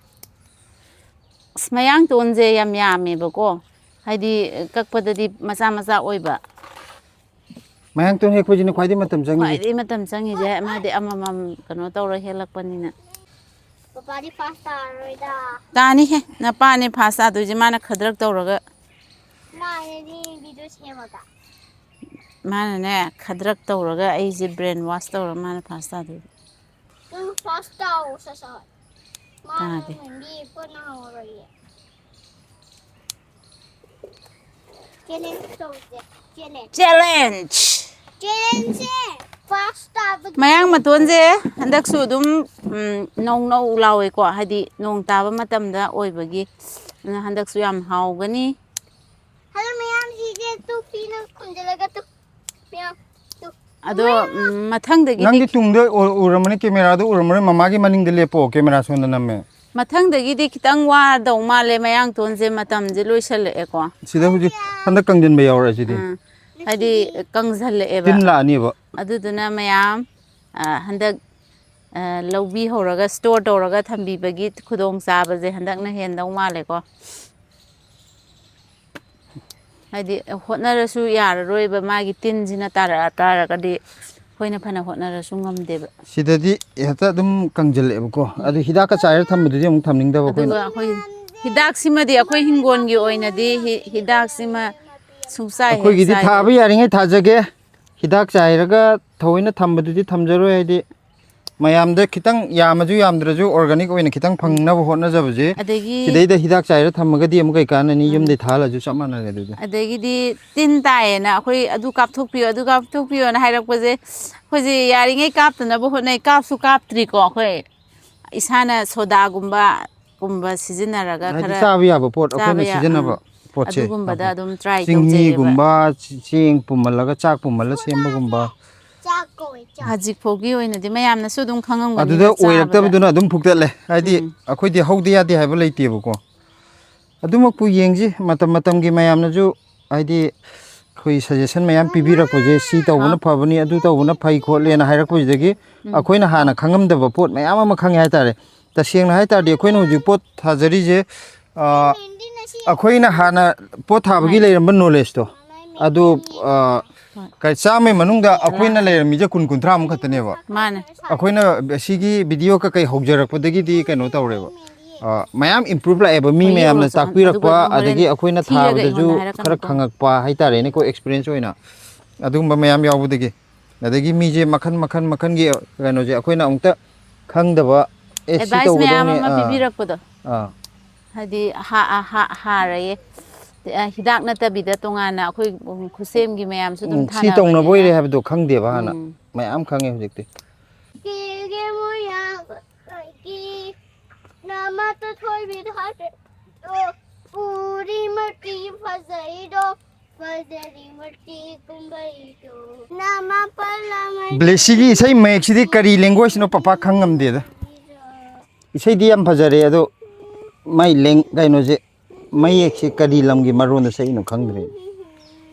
ꯑꯁ, ꯃꯌꯥꯡꯇꯣꯟꯁꯦ ꯌꯥꯝ ꯌꯥꯝꯃꯦꯕꯀꯣ, ꯍꯥꯏꯗꯤ ꯀꯛꯄꯗꯗꯤ ꯃꯆꯥ ꯃꯆꯥ ꯑꯣꯏꯕ꯫ ꯃꯌꯥꯡꯇꯣꯟ ꯍꯦꯛꯄꯁꯤꯅ ꯈ꯭ꯋꯥꯏꯗꯩ ꯃꯇꯝ ꯆꯪꯉꯤꯁꯦ꯫ ꯈ꯭ꯋꯥꯏꯗꯩ ꯃꯇꯝ ꯆꯪꯉꯤꯁꯦ, ꯃꯥꯗꯤ ꯑꯃꯃꯝ ꯀꯩꯅꯣ ꯇꯧꯔ ꯍꯦꯜꯂꯛꯄꯅꯤꯅ꯫ ꯄꯄꯥꯗꯤ first ꯇꯥꯔꯔꯣꯏꯗ꯫ ꯇꯥꯅꯤꯍꯦ, ꯅꯄꯥꯅꯦ first ꯇꯥꯗꯣꯏꯁꯦ, ꯃꯥꯅ ꯈꯗ꯭ꯔꯛ ꯇꯧꯔꯒ꯫ ꯃꯥꯅꯗꯤ video ꯁꯦꯝꯃꯒ꯫ ꯃꯥꯅꯅꯦ, ꯈꯗ꯭ꯔꯛ ꯇꯧꯔꯒ ꯑꯩꯁꯦ brain wash ꯇꯧꯔꯒ ꯃꯥꯅ first ꯇꯥꯗꯣꯏꯕ꯫ ꯅꯪ first ꯇꯥꯎ, ꯁꯠ ꯁꯠ꯫ ꯃꯥꯅ ꯇꯥꯗꯦ꯫ ꯃꯦꯟꯗꯤ ꯄꯣꯠꯅ ꯍꯧꯔꯣꯏꯌꯦ꯫ Challenge ꯇꯧꯁꯦ, challenge꯫ Challenge! Challengeꯁꯦ first ꯇꯥꯕꯒꯤ ꯃꯌꯥꯡ ꯃꯇꯣꯟꯁꯦ ꯍꯟꯗꯛꯁꯨ ꯑꯗꯨꯝ, ꯎꯝ, ꯅꯧ ꯅꯧ ꯂꯥꯎꯋꯦꯀꯣ, ꯍꯥꯏꯗꯤ ꯅꯣꯡ ꯇꯥꯕ ꯃꯇꯝꯗ ꯑꯣꯏꯕꯒꯤ꯫ ꯑꯗꯨꯅ ꯍꯟꯗꯛꯁꯨ ꯌꯥꯝ ꯍꯥꯎꯒꯅꯤ꯫ ꯍꯜꯂꯣ ꯃꯌꯥꯝꯁꯤꯡꯁꯦ ꯇꯨ ꯄꯤꯅ ꯈꯨꯝꯖꯤꯜꯂꯒ ꯇꯨ ꯃꯌꯥꯝ꯫ ꯑꯗꯣ, ꯎꯝ, ꯃꯊꯪꯗꯒꯤꯗꯤ, ꯅꯪꯗꯤ ꯇꯨꯡꯗ ꯎ- ꯎꯔꯝꯃꯅꯤ, ꯀꯦꯃꯦꯔꯥꯗꯣ ꯎꯔꯝꯃꯔꯣꯏ, ꯃꯃꯥꯒꯤ ꯃꯅꯤꯡꯗ ꯂꯦꯞꯄꯣ, ꯀꯦꯃꯦꯔꯥ ꯁꯣꯝꯗ ꯅꯝꯃꯦ꯫ ꯃꯊꯪꯗꯒꯤꯗꯤ ꯈꯤꯇꯪ ꯋꯥꯗꯧ ꯃꯥꯜꯂꯦ, ꯃꯌꯥꯡꯇꯣꯟꯁꯦ ꯃꯇꯝꯁꯦ ꯂꯣꯏꯁꯜꯂꯛꯑꯦꯀꯣ꯫ ꯁꯤꯗ ꯍꯧꯖꯤꯛ ꯍꯟꯗꯛ ꯀꯪꯁꯤꯟꯕ ꯌꯥꯎꯔꯦ ꯁꯤꯗꯤ꯫ ꯎꯝ, ꯍꯥꯏꯗꯤ ꯀꯪꯁꯜꯂꯛꯑꯦꯕ꯫ ꯇꯤꯟ ꯂꯥꯛꯑꯅꯤꯕ꯫ ꯑꯗꯨꯗꯨꯅ ꯃꯌꯥꯝ, ꯑ, ꯍꯟꯗꯛ, ꯑ, ꯂꯧꯕꯤꯍꯧꯔꯒ, ꯁ꯭ꯇꯣꯔ ꯇꯧꯔꯒ ꯊꯝꯕꯤꯕꯒꯤ ꯈꯨꯗꯣꯡꯆꯥꯕꯁꯦ ꯍꯟꯗꯛꯅ ꯍꯦꯟꯗꯧ ꯃꯥꯜꯂꯦꯀꯣ꯫ ꯍꯥꯏꯗꯤ ꯍꯣꯠꯅꯔꯁꯨ ꯌꯥꯔꯔꯣꯏꯕ, ꯃꯥꯒꯤ ꯇꯤꯟꯁꯤꯅ ꯇꯥꯔꯛꯑ ꯇꯥꯔꯒꯗꯤ ꯑꯩꯈꯣꯏꯅ ꯐꯅ ꯍꯣꯠꯅꯔꯁꯨ ꯉꯝꯗꯦꯕ꯫ ꯁꯤꯗꯗꯤ ꯍꯦꯛꯇ ꯑꯗꯨꯝ ꯀꯪꯁꯤꯜꯂꯛꯑꯦꯕꯀꯣ꯫ ꯑꯗꯨ ꯍꯤꯗꯥꯛꯀ ꯆꯥꯏꯔ ꯊꯝꯕꯗꯨꯗꯤ ꯑꯃꯨꯛ ꯊꯝꯅꯤꯡꯗꯕ ꯑꯩꯈꯣꯏꯅ꯫ ꯑꯗꯨꯒ ꯑꯩꯈꯣꯏ ꯍꯤꯗꯥꯛꯁꯤꯃꯗꯤ ꯑꯩꯈꯣꯏ ꯍꯤꯡꯒꯣꯜꯒꯤ ꯑꯣꯏꯅꯗꯤ ꯍꯤ- ꯍꯤꯗꯥꯛꯁꯤꯃ ꯁꯨꯡꯆꯥꯏ ꯍꯦꯛ ꯑꯩꯈꯣꯏꯒꯤꯗꯤ ꯆꯥꯏꯗꯦ꯫ ꯊꯥꯕ ꯌꯥꯔꯤꯉꯩ ꯊꯥꯖꯒꯦ꯫ ꯍꯤꯗꯥꯛ ꯆꯥꯏꯔꯒ ꯊꯑꯣꯏꯅ ꯊꯝꯕꯗꯨꯗꯤ ꯊꯝꯖꯔꯣꯏ, ꯍꯥꯏꯗꯤ ꯃꯌꯥꯝꯗ ꯈꯤꯇꯪ ꯌꯥꯝꯃꯁꯨ ꯌꯥꯝꯗ꯭ꯔꯁꯨ ꯑꯣꯔꯒꯥꯅꯤꯛ ꯑꯣꯏꯅ ꯈꯤꯇꯪ ꯐꯪꯅꯕ ꯍꯣꯠꯅꯖꯕꯁꯦ꯫ ꯑꯗꯒꯤ ꯁꯤꯗꯩꯗ ꯍꯤꯗꯥꯛ ꯆꯥꯏꯔ ꯊꯝꯃꯒꯗꯤ ꯑꯃꯨꯛ ꯀꯩ ꯀꯥꯟꯅꯅꯤ? ꯎꯝ꯫ ꯌꯨꯝꯗꯩ ꯊꯥꯍꯜꯂꯁꯨ ꯆꯞ ꯃꯥꯟꯅꯔꯦ ꯑꯗꯨꯗꯤ꯫ ꯑꯗꯒꯤꯗꯤ ꯇꯤꯟ ꯇꯥꯏꯌꯦꯅ ꯑꯩꯈꯣꯏ ꯑꯗꯨ ꯀꯥꯞꯊꯣꯛꯄꯤꯌꯣ, ꯑꯗꯨ ꯀꯥꯞꯊꯣꯛꯄꯤꯌꯣꯅ ꯍꯥꯏꯔꯛꯄꯁꯦ ꯑꯩꯈꯣꯏꯁꯦ ꯌꯥꯔꯤꯉꯩ ꯀꯥꯞꯇꯅꯕ ꯍꯣꯠꯅꯩ꯫ ꯀꯥꯞꯁꯨ ꯀꯥꯞꯇ꯭ꯔꯤꯀꯣ ꯑꯩꯈꯣꯏ꯫ ꯏꯁꯥꯅ ꯁꯣꯗꯥꯒꯨꯝꯕ ꯀꯨꯝꯕ ꯁꯤꯖꯤꯟꯅꯔꯒ ꯍꯥꯏꯗꯤ ꯈꯔ ꯆꯥꯕ ꯌꯥꯕ ꯄꯣꯠ, ꯆꯥꯕ ꯑꯩꯈꯣꯏꯅ ꯌꯥ- ꯁꯤꯖꯤꯟꯅꯕ ꯑꯥ꯫ ꯄꯣꯠꯁꯦ꯫ ꯑꯗꯨꯒꯨꯝꯕꯗ ꯑꯗꯨꯝ ꯇ꯭ꯔꯥꯏ ꯇꯧꯖꯩꯌꯦꯕ꯫ ꯆꯤꯡꯍꯤꯒꯨꯝꯕ, ꯆꯦꯡ ꯄꯨꯝꯍꯜꯂꯒ ꯆꯥꯛ ꯄꯨꯝꯍꯜꯂ ꯁꯦꯝꯕꯒꯨꯝꯕ꯫ ꯍꯧꯖꯤꯛ ꯐꯥꯎꯒꯤ ꯑꯣꯏꯅꯗꯤ ꯃꯌꯥꯝꯅꯁꯨ ꯑꯗꯨꯝ ꯈꯪꯉꯝꯒꯅꯤ ꯑꯗꯨꯗ ꯆꯥꯕꯗ꯫ ꯑꯣꯏꯔꯛꯇꯕꯗꯨꯅ ꯑꯗꯨꯝ ꯐꯨꯛꯇꯠꯂꯦ꯫ ꯍꯥꯏꯗꯤ ꯎꯝ꯫ ꯑꯩꯈꯣꯏꯗꯤ ꯍꯧꯗ ꯌꯥꯗꯦ ꯍꯥꯏꯕ ꯂꯩꯇꯦꯕꯀꯣ꯫ ꯑꯗꯨꯃꯛꯄꯨ ꯌꯦꯡꯁꯤ, ꯃꯇꯝ ꯃꯇꯝꯒꯤ ꯃꯌꯥꯝꯅꯁꯨ ꯍꯥꯏꯗꯤ ꯑꯩꯈꯣꯏ ꯁꯖꯦꯁꯟ ꯃꯌꯥꯝ ꯄꯤꯕꯤꯔꯛꯄꯁꯦ, ꯁꯤ ꯇꯧꯕꯅ ꯑꯥ꯫ ꯐꯕꯅꯤ, ꯑꯗꯨ ꯇꯧꯕꯅ ꯐꯩ ꯈꯣꯠꯂꯦꯅ ꯍꯥꯏꯔꯛꯄꯁꯤꯗꯒꯤ ꯎꯝ꯫ ꯑꯩꯈꯣꯏꯅ ꯍꯥꯟꯅ ꯈꯪꯉꯝꯗꯕ ꯄꯣꯠ ꯃꯌꯥꯝ ꯑꯃ ꯈꯪꯉꯦ ꯍꯥꯏꯇꯥꯔꯦ꯫ ꯇꯁꯦꯡꯅ ꯍꯥꯏ ꯇꯥꯔꯗꯤ ꯑꯩꯈꯣꯏꯅ ꯍꯧꯖꯤꯛ ꯄꯣꯠ ꯊꯥꯖꯔꯤꯁꯦ, ꯑ, ꯑꯩꯈꯣꯏꯅ ꯍꯥꯟꯅ ꯄꯣꯠ ꯊꯥꯕꯒꯤ ꯃꯥꯅꯦ꯫ ꯂꯩꯔꯝꯕ ꯅꯣꯂꯦꯖꯇꯣ, ꯑꯗꯨ, ꯑ, ꯍꯣꯏ꯫ ꯀꯩ-, ꯆꯥꯝꯃꯩ ꯃꯅꯨꯡꯗ ꯑꯩꯈꯣꯏꯅ ꯂꯩꯔꯝꯃꯤꯁꯦ ꯀꯨꯟ ꯀꯨꯟꯊ꯭ꯔꯥꯃꯨꯛ ꯈꯛꯇꯅꯦꯕ꯫ ꯃꯥꯅꯦ꯫ ꯑꯩꯈꯣꯏꯅ ꯁꯤꯒꯤ ꯚꯤꯗꯤꯑꯣ ꯀꯩꯀꯩ ꯍꯧꯖꯔꯛꯄꯗꯒꯤꯗꯤ ꯀꯩꯅꯣ ꯇꯧꯔꯦꯕ꯫ ꯑ, ꯃꯌꯥꯝ ꯏꯝꯄ꯭ꯔꯨꯞ ꯂꯥꯛꯑꯦꯕ, ꯃꯤ ꯍꯣꯏ, ꯃꯌꯥꯝꯅ ꯌꯦꯡꯉꯣ, ꯑꯗꯨꯒ ꯇꯥꯛꯄꯤꯔꯛꯄ, ꯑꯗꯨꯝ ꯍꯣꯔꯦꯟ ꯑꯗꯒꯤ ꯑꯩꯈꯣꯏꯅ ꯊꯤꯔꯒ ꯊꯥꯕꯗꯁꯨ ꯑꯩꯉꯣꯟꯗ ꯍꯥꯏꯔꯛꯀꯅꯨꯀꯣ꯫ ꯈꯔ ꯈꯪꯉꯛꯄ ꯍꯥꯏꯇꯥꯔꯦꯅꯦꯀꯣ, ꯑꯦꯛꯁꯄꯤꯔꯤꯌꯦꯟꯁ ꯑꯣꯏꯅ꯫ ꯑꯗꯨꯒꯨꯝꯕ ꯃꯌꯥꯝ ꯌꯥꯎꯕꯗꯒꯤ꯫ ꯑꯗꯒꯤ ꯃꯤꯁꯦ ꯃꯈꯟ, ꯃꯈꯟ, ꯃꯈꯟꯒꯤ ꯀꯩꯅꯣꯁꯦ ꯑꯩꯈꯣꯏꯅ ꯑꯃꯨꯛꯇ ꯈꯪꯗꯕ, "ꯑꯦ, ꯁꯤ ꯑꯦꯗꯚꯥꯏꯁ ꯃꯌꯥꯝ ꯇꯧꯒꯗꯧꯅꯦ", ꯑꯃ ꯑꯥ, ꯄꯤꯕꯤꯔꯛꯄꯗꯣ꯫ ꯑꯥ꯫ ꯍꯥꯏꯗꯤ ꯍꯥ-, ꯍꯥ-, ꯍꯥꯔꯌꯦ꯫ ꯑ, ꯍꯤꯗꯥꯛ ꯅꯠꯇꯕꯤꯗ ꯇꯣꯉꯥꯟꯅ ꯑꯩꯈꯣꯏ, ꯎꯝ, ꯈꯨꯠꯁꯦꯝꯒꯤ ꯃꯌꯥꯝꯁꯨ ꯑꯗꯨꯝ ꯎꯝ, ꯁꯤ ꯊꯥꯅꯕꯅꯤꯅ꯫ ꯇꯧꯅꯕ ꯑꯣꯏꯔꯦ ꯍꯥꯏꯕꯗꯣ ꯈꯪꯗꯦꯕ ꯍꯥꯟꯅ꯫ ꯎꯝ꯫ ꯃꯌꯥꯝ ꯈꯪꯉꯦ ꯍꯧꯖꯤꯛꯇꯤ꯫ ꯀꯦꯒꯦ ꯃꯣꯏ ꯌꯥꯕꯒꯤ ꯅꯃꯠꯇ ꯊꯣꯏꯕꯤꯗꯣ ꯍꯥꯏꯐꯦꯠ ꯎꯔꯤ ꯃꯇꯤ ꯐꯖꯩꯗꯣ꯫ ꯕ꯭ꯂꯦꯁꯤꯒꯤ ꯏꯁꯩ ꯃꯌꯦꯛꯁꯤꯗꯤ ꯀꯔꯤ languageꯅꯣ ꯄꯄꯥ ꯈꯪ ꯉꯝꯗꯦꯗ꯫ ꯏꯁꯩꯗꯤ ꯌꯥꯝ ꯐꯖꯔꯦ ꯑꯗꯣ ꯃꯥꯏ ꯂꯦꯡ-, ꯀꯩꯅꯣꯁꯦ, ꯃꯌꯦꯛꯁꯦ ꯀꯔꯤ ꯂꯝꯒꯤ ꯃꯔꯣꯟꯗ ꯁꯛꯏꯅꯣ ꯈꯪꯗ꯭ꯔꯦ꯫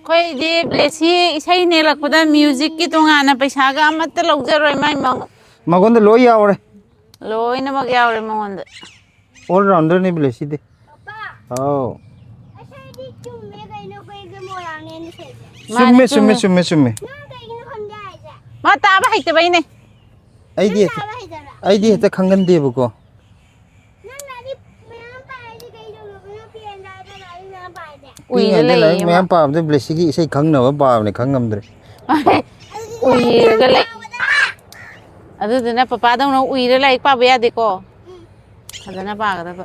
ꯑꯩꯈꯣꯏꯗꯤ ꯕ꯭ꯂꯦꯁꯤ ꯏꯁꯩ ꯅꯦꯛꯂꯛꯄꯗ musicꯀꯤ ꯇꯣꯉꯥꯟꯅ ꯄꯩꯁꯥꯒ ꯑꯃꯠꯇ ꯂꯧꯖꯔꯣꯏ꯫ ꯃꯥꯏ ꯃ- ꯃꯉꯣꯟꯗ ꯂꯣꯏ ꯌꯥꯎꯔꯦ꯫ ꯂꯣꯏꯅꯃꯛ ꯌꯥꯎꯔꯦ ꯃꯉꯣꯟꯗ꯫ All rounder ꯅꯦ ꯕ꯭ꯂꯦꯁꯤꯗꯤ꯫ ꯍꯥꯎ꯫ ꯃꯥꯅꯦ, ꯆꯨꯝꯃꯦ, ꯆꯨꯝꯃꯦ, ꯆꯨꯝꯃꯦ, ꯆꯨꯝꯃꯦ꯫ ꯃꯥ ꯇꯥꯕ ꯍꯩꯇꯕꯩꯅꯦ꯫ ꯑꯩꯗꯤ ꯍꯦꯛꯇ, ꯑꯩꯗꯤ ꯍꯦꯛꯇ ꯈꯪꯒꯟꯗꯦꯕꯀꯣ꯫ ꯎꯏꯔ ꯄꯤꯛꯏꯉꯩꯗ ꯂꯥꯏꯔꯤꯛ ꯂꯩꯌꯦ ꯃꯥ꯫ ꯃꯌꯥꯝ ꯄꯥꯕꯗ ꯕ꯭ꯂꯦꯁꯤꯒꯤ ꯏꯁꯩ ꯈꯪꯅꯕ ꯄꯥꯕꯅꯦ, ꯈꯪ ꯉꯝꯗ꯭ꯔꯦ꯫ ꯎꯏꯔꯒ ꯂꯩ꯫ ꯑꯗꯨꯗꯨꯅ ꯄꯄꯥꯗꯧꯅ ꯎꯏꯔ ꯂꯥꯏꯔꯤꯛ ꯄꯥꯕ ꯌꯥꯗꯦꯀꯣ꯫ ꯐꯖꯅ ꯄꯥꯒꯗꯕ꯫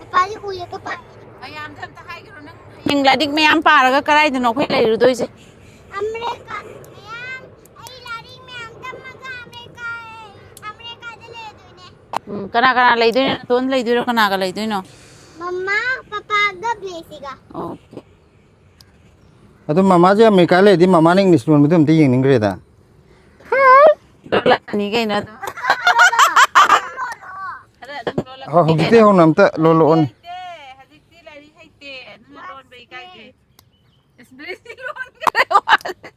ꯄꯄꯥꯗꯤ ꯎꯏꯔꯒ ꯄꯥꯏ꯫ ꯃꯌꯥꯝꯗ ꯑꯝꯇ ꯍꯥꯏꯈ꯭ꯔꯣ ꯅꯪ꯫ ꯍꯌꯦꯡ ꯂꯥꯏꯔꯤꯛ ꯃꯌꯥꯝ ꯄꯥꯔꯒ ꯀꯗꯥꯏꯗꯅꯣ ꯑꯩꯈꯣꯏ ꯂꯩꯔꯨꯗꯣꯏꯁꯦ? ꯑꯃꯦꯔꯤꯀꯥ ꯃꯌꯥꯝ, ꯑꯩ ꯂꯥꯏꯔꯤꯛ ꯃꯌꯥꯝ ꯇꯝꯃꯒ ꯑꯃꯦꯔꯤꯀꯥ, ꯑꯃꯦꯔꯤꯀꯥꯗ ꯂꯩꯔꯗꯣꯏꯅꯦ꯫ ꯎꯝ, ꯀꯅꯥ ꯀꯅꯥ ꯂꯩꯗꯣꯏꯅꯣ? ꯅꯇꯣꯝ ꯂꯩꯗꯣꯏꯔꯣ? ꯀꯅꯥꯒ ꯂꯩꯗꯣꯏꯅꯣ? ꯃꯃꯥ, ꯄꯄꯥꯒ ꯕ꯭ꯂꯦꯁꯤꯒ꯫ ꯑꯣꯀꯦ꯫ ꯑꯗꯣ ꯃꯃꯥꯁꯦ ꯑꯃꯦꯔꯤꯀꯥ ꯂꯩꯔꯗꯤ ꯃꯃꯥꯅ ꯏꯪꯂꯤꯁ ꯂꯣꯟꯕꯗꯣ ꯑꯝꯇ ꯌꯦꯡꯅꯤꯡꯈ꯭ꯔꯦꯗ꯫ ꯂꯣꯜꯂꯛꯀꯅꯤ ꯀꯩꯅꯣ ꯑꯗꯨꯝ꯫ ꯈꯔ ꯑꯗꯨꯝ ꯂꯣꯜꯂꯛꯀꯅꯤ ꯍꯧꯖꯤꯛꯇꯤ ꯀꯩꯅꯣ꯫ ꯍꯧꯅ ꯑꯝꯇ ꯂꯣꯜꯂꯛꯑꯣꯅꯦ꯫ ꯍꯩꯇꯦ, ꯍꯧꯖꯤꯛꯇꯤ ꯂꯥꯏꯔꯤꯛ ꯍꯩꯇꯦ, ꯑꯗꯨꯅ ꯂꯣꯟꯕ ꯏꯀꯥꯏꯖꯩ꯫ ꯏꯁ, ꯕ꯭ꯂꯦꯁꯤ ꯂꯣꯟꯈ꯭ꯔꯦ ꯃꯥꯜꯂꯦ꯫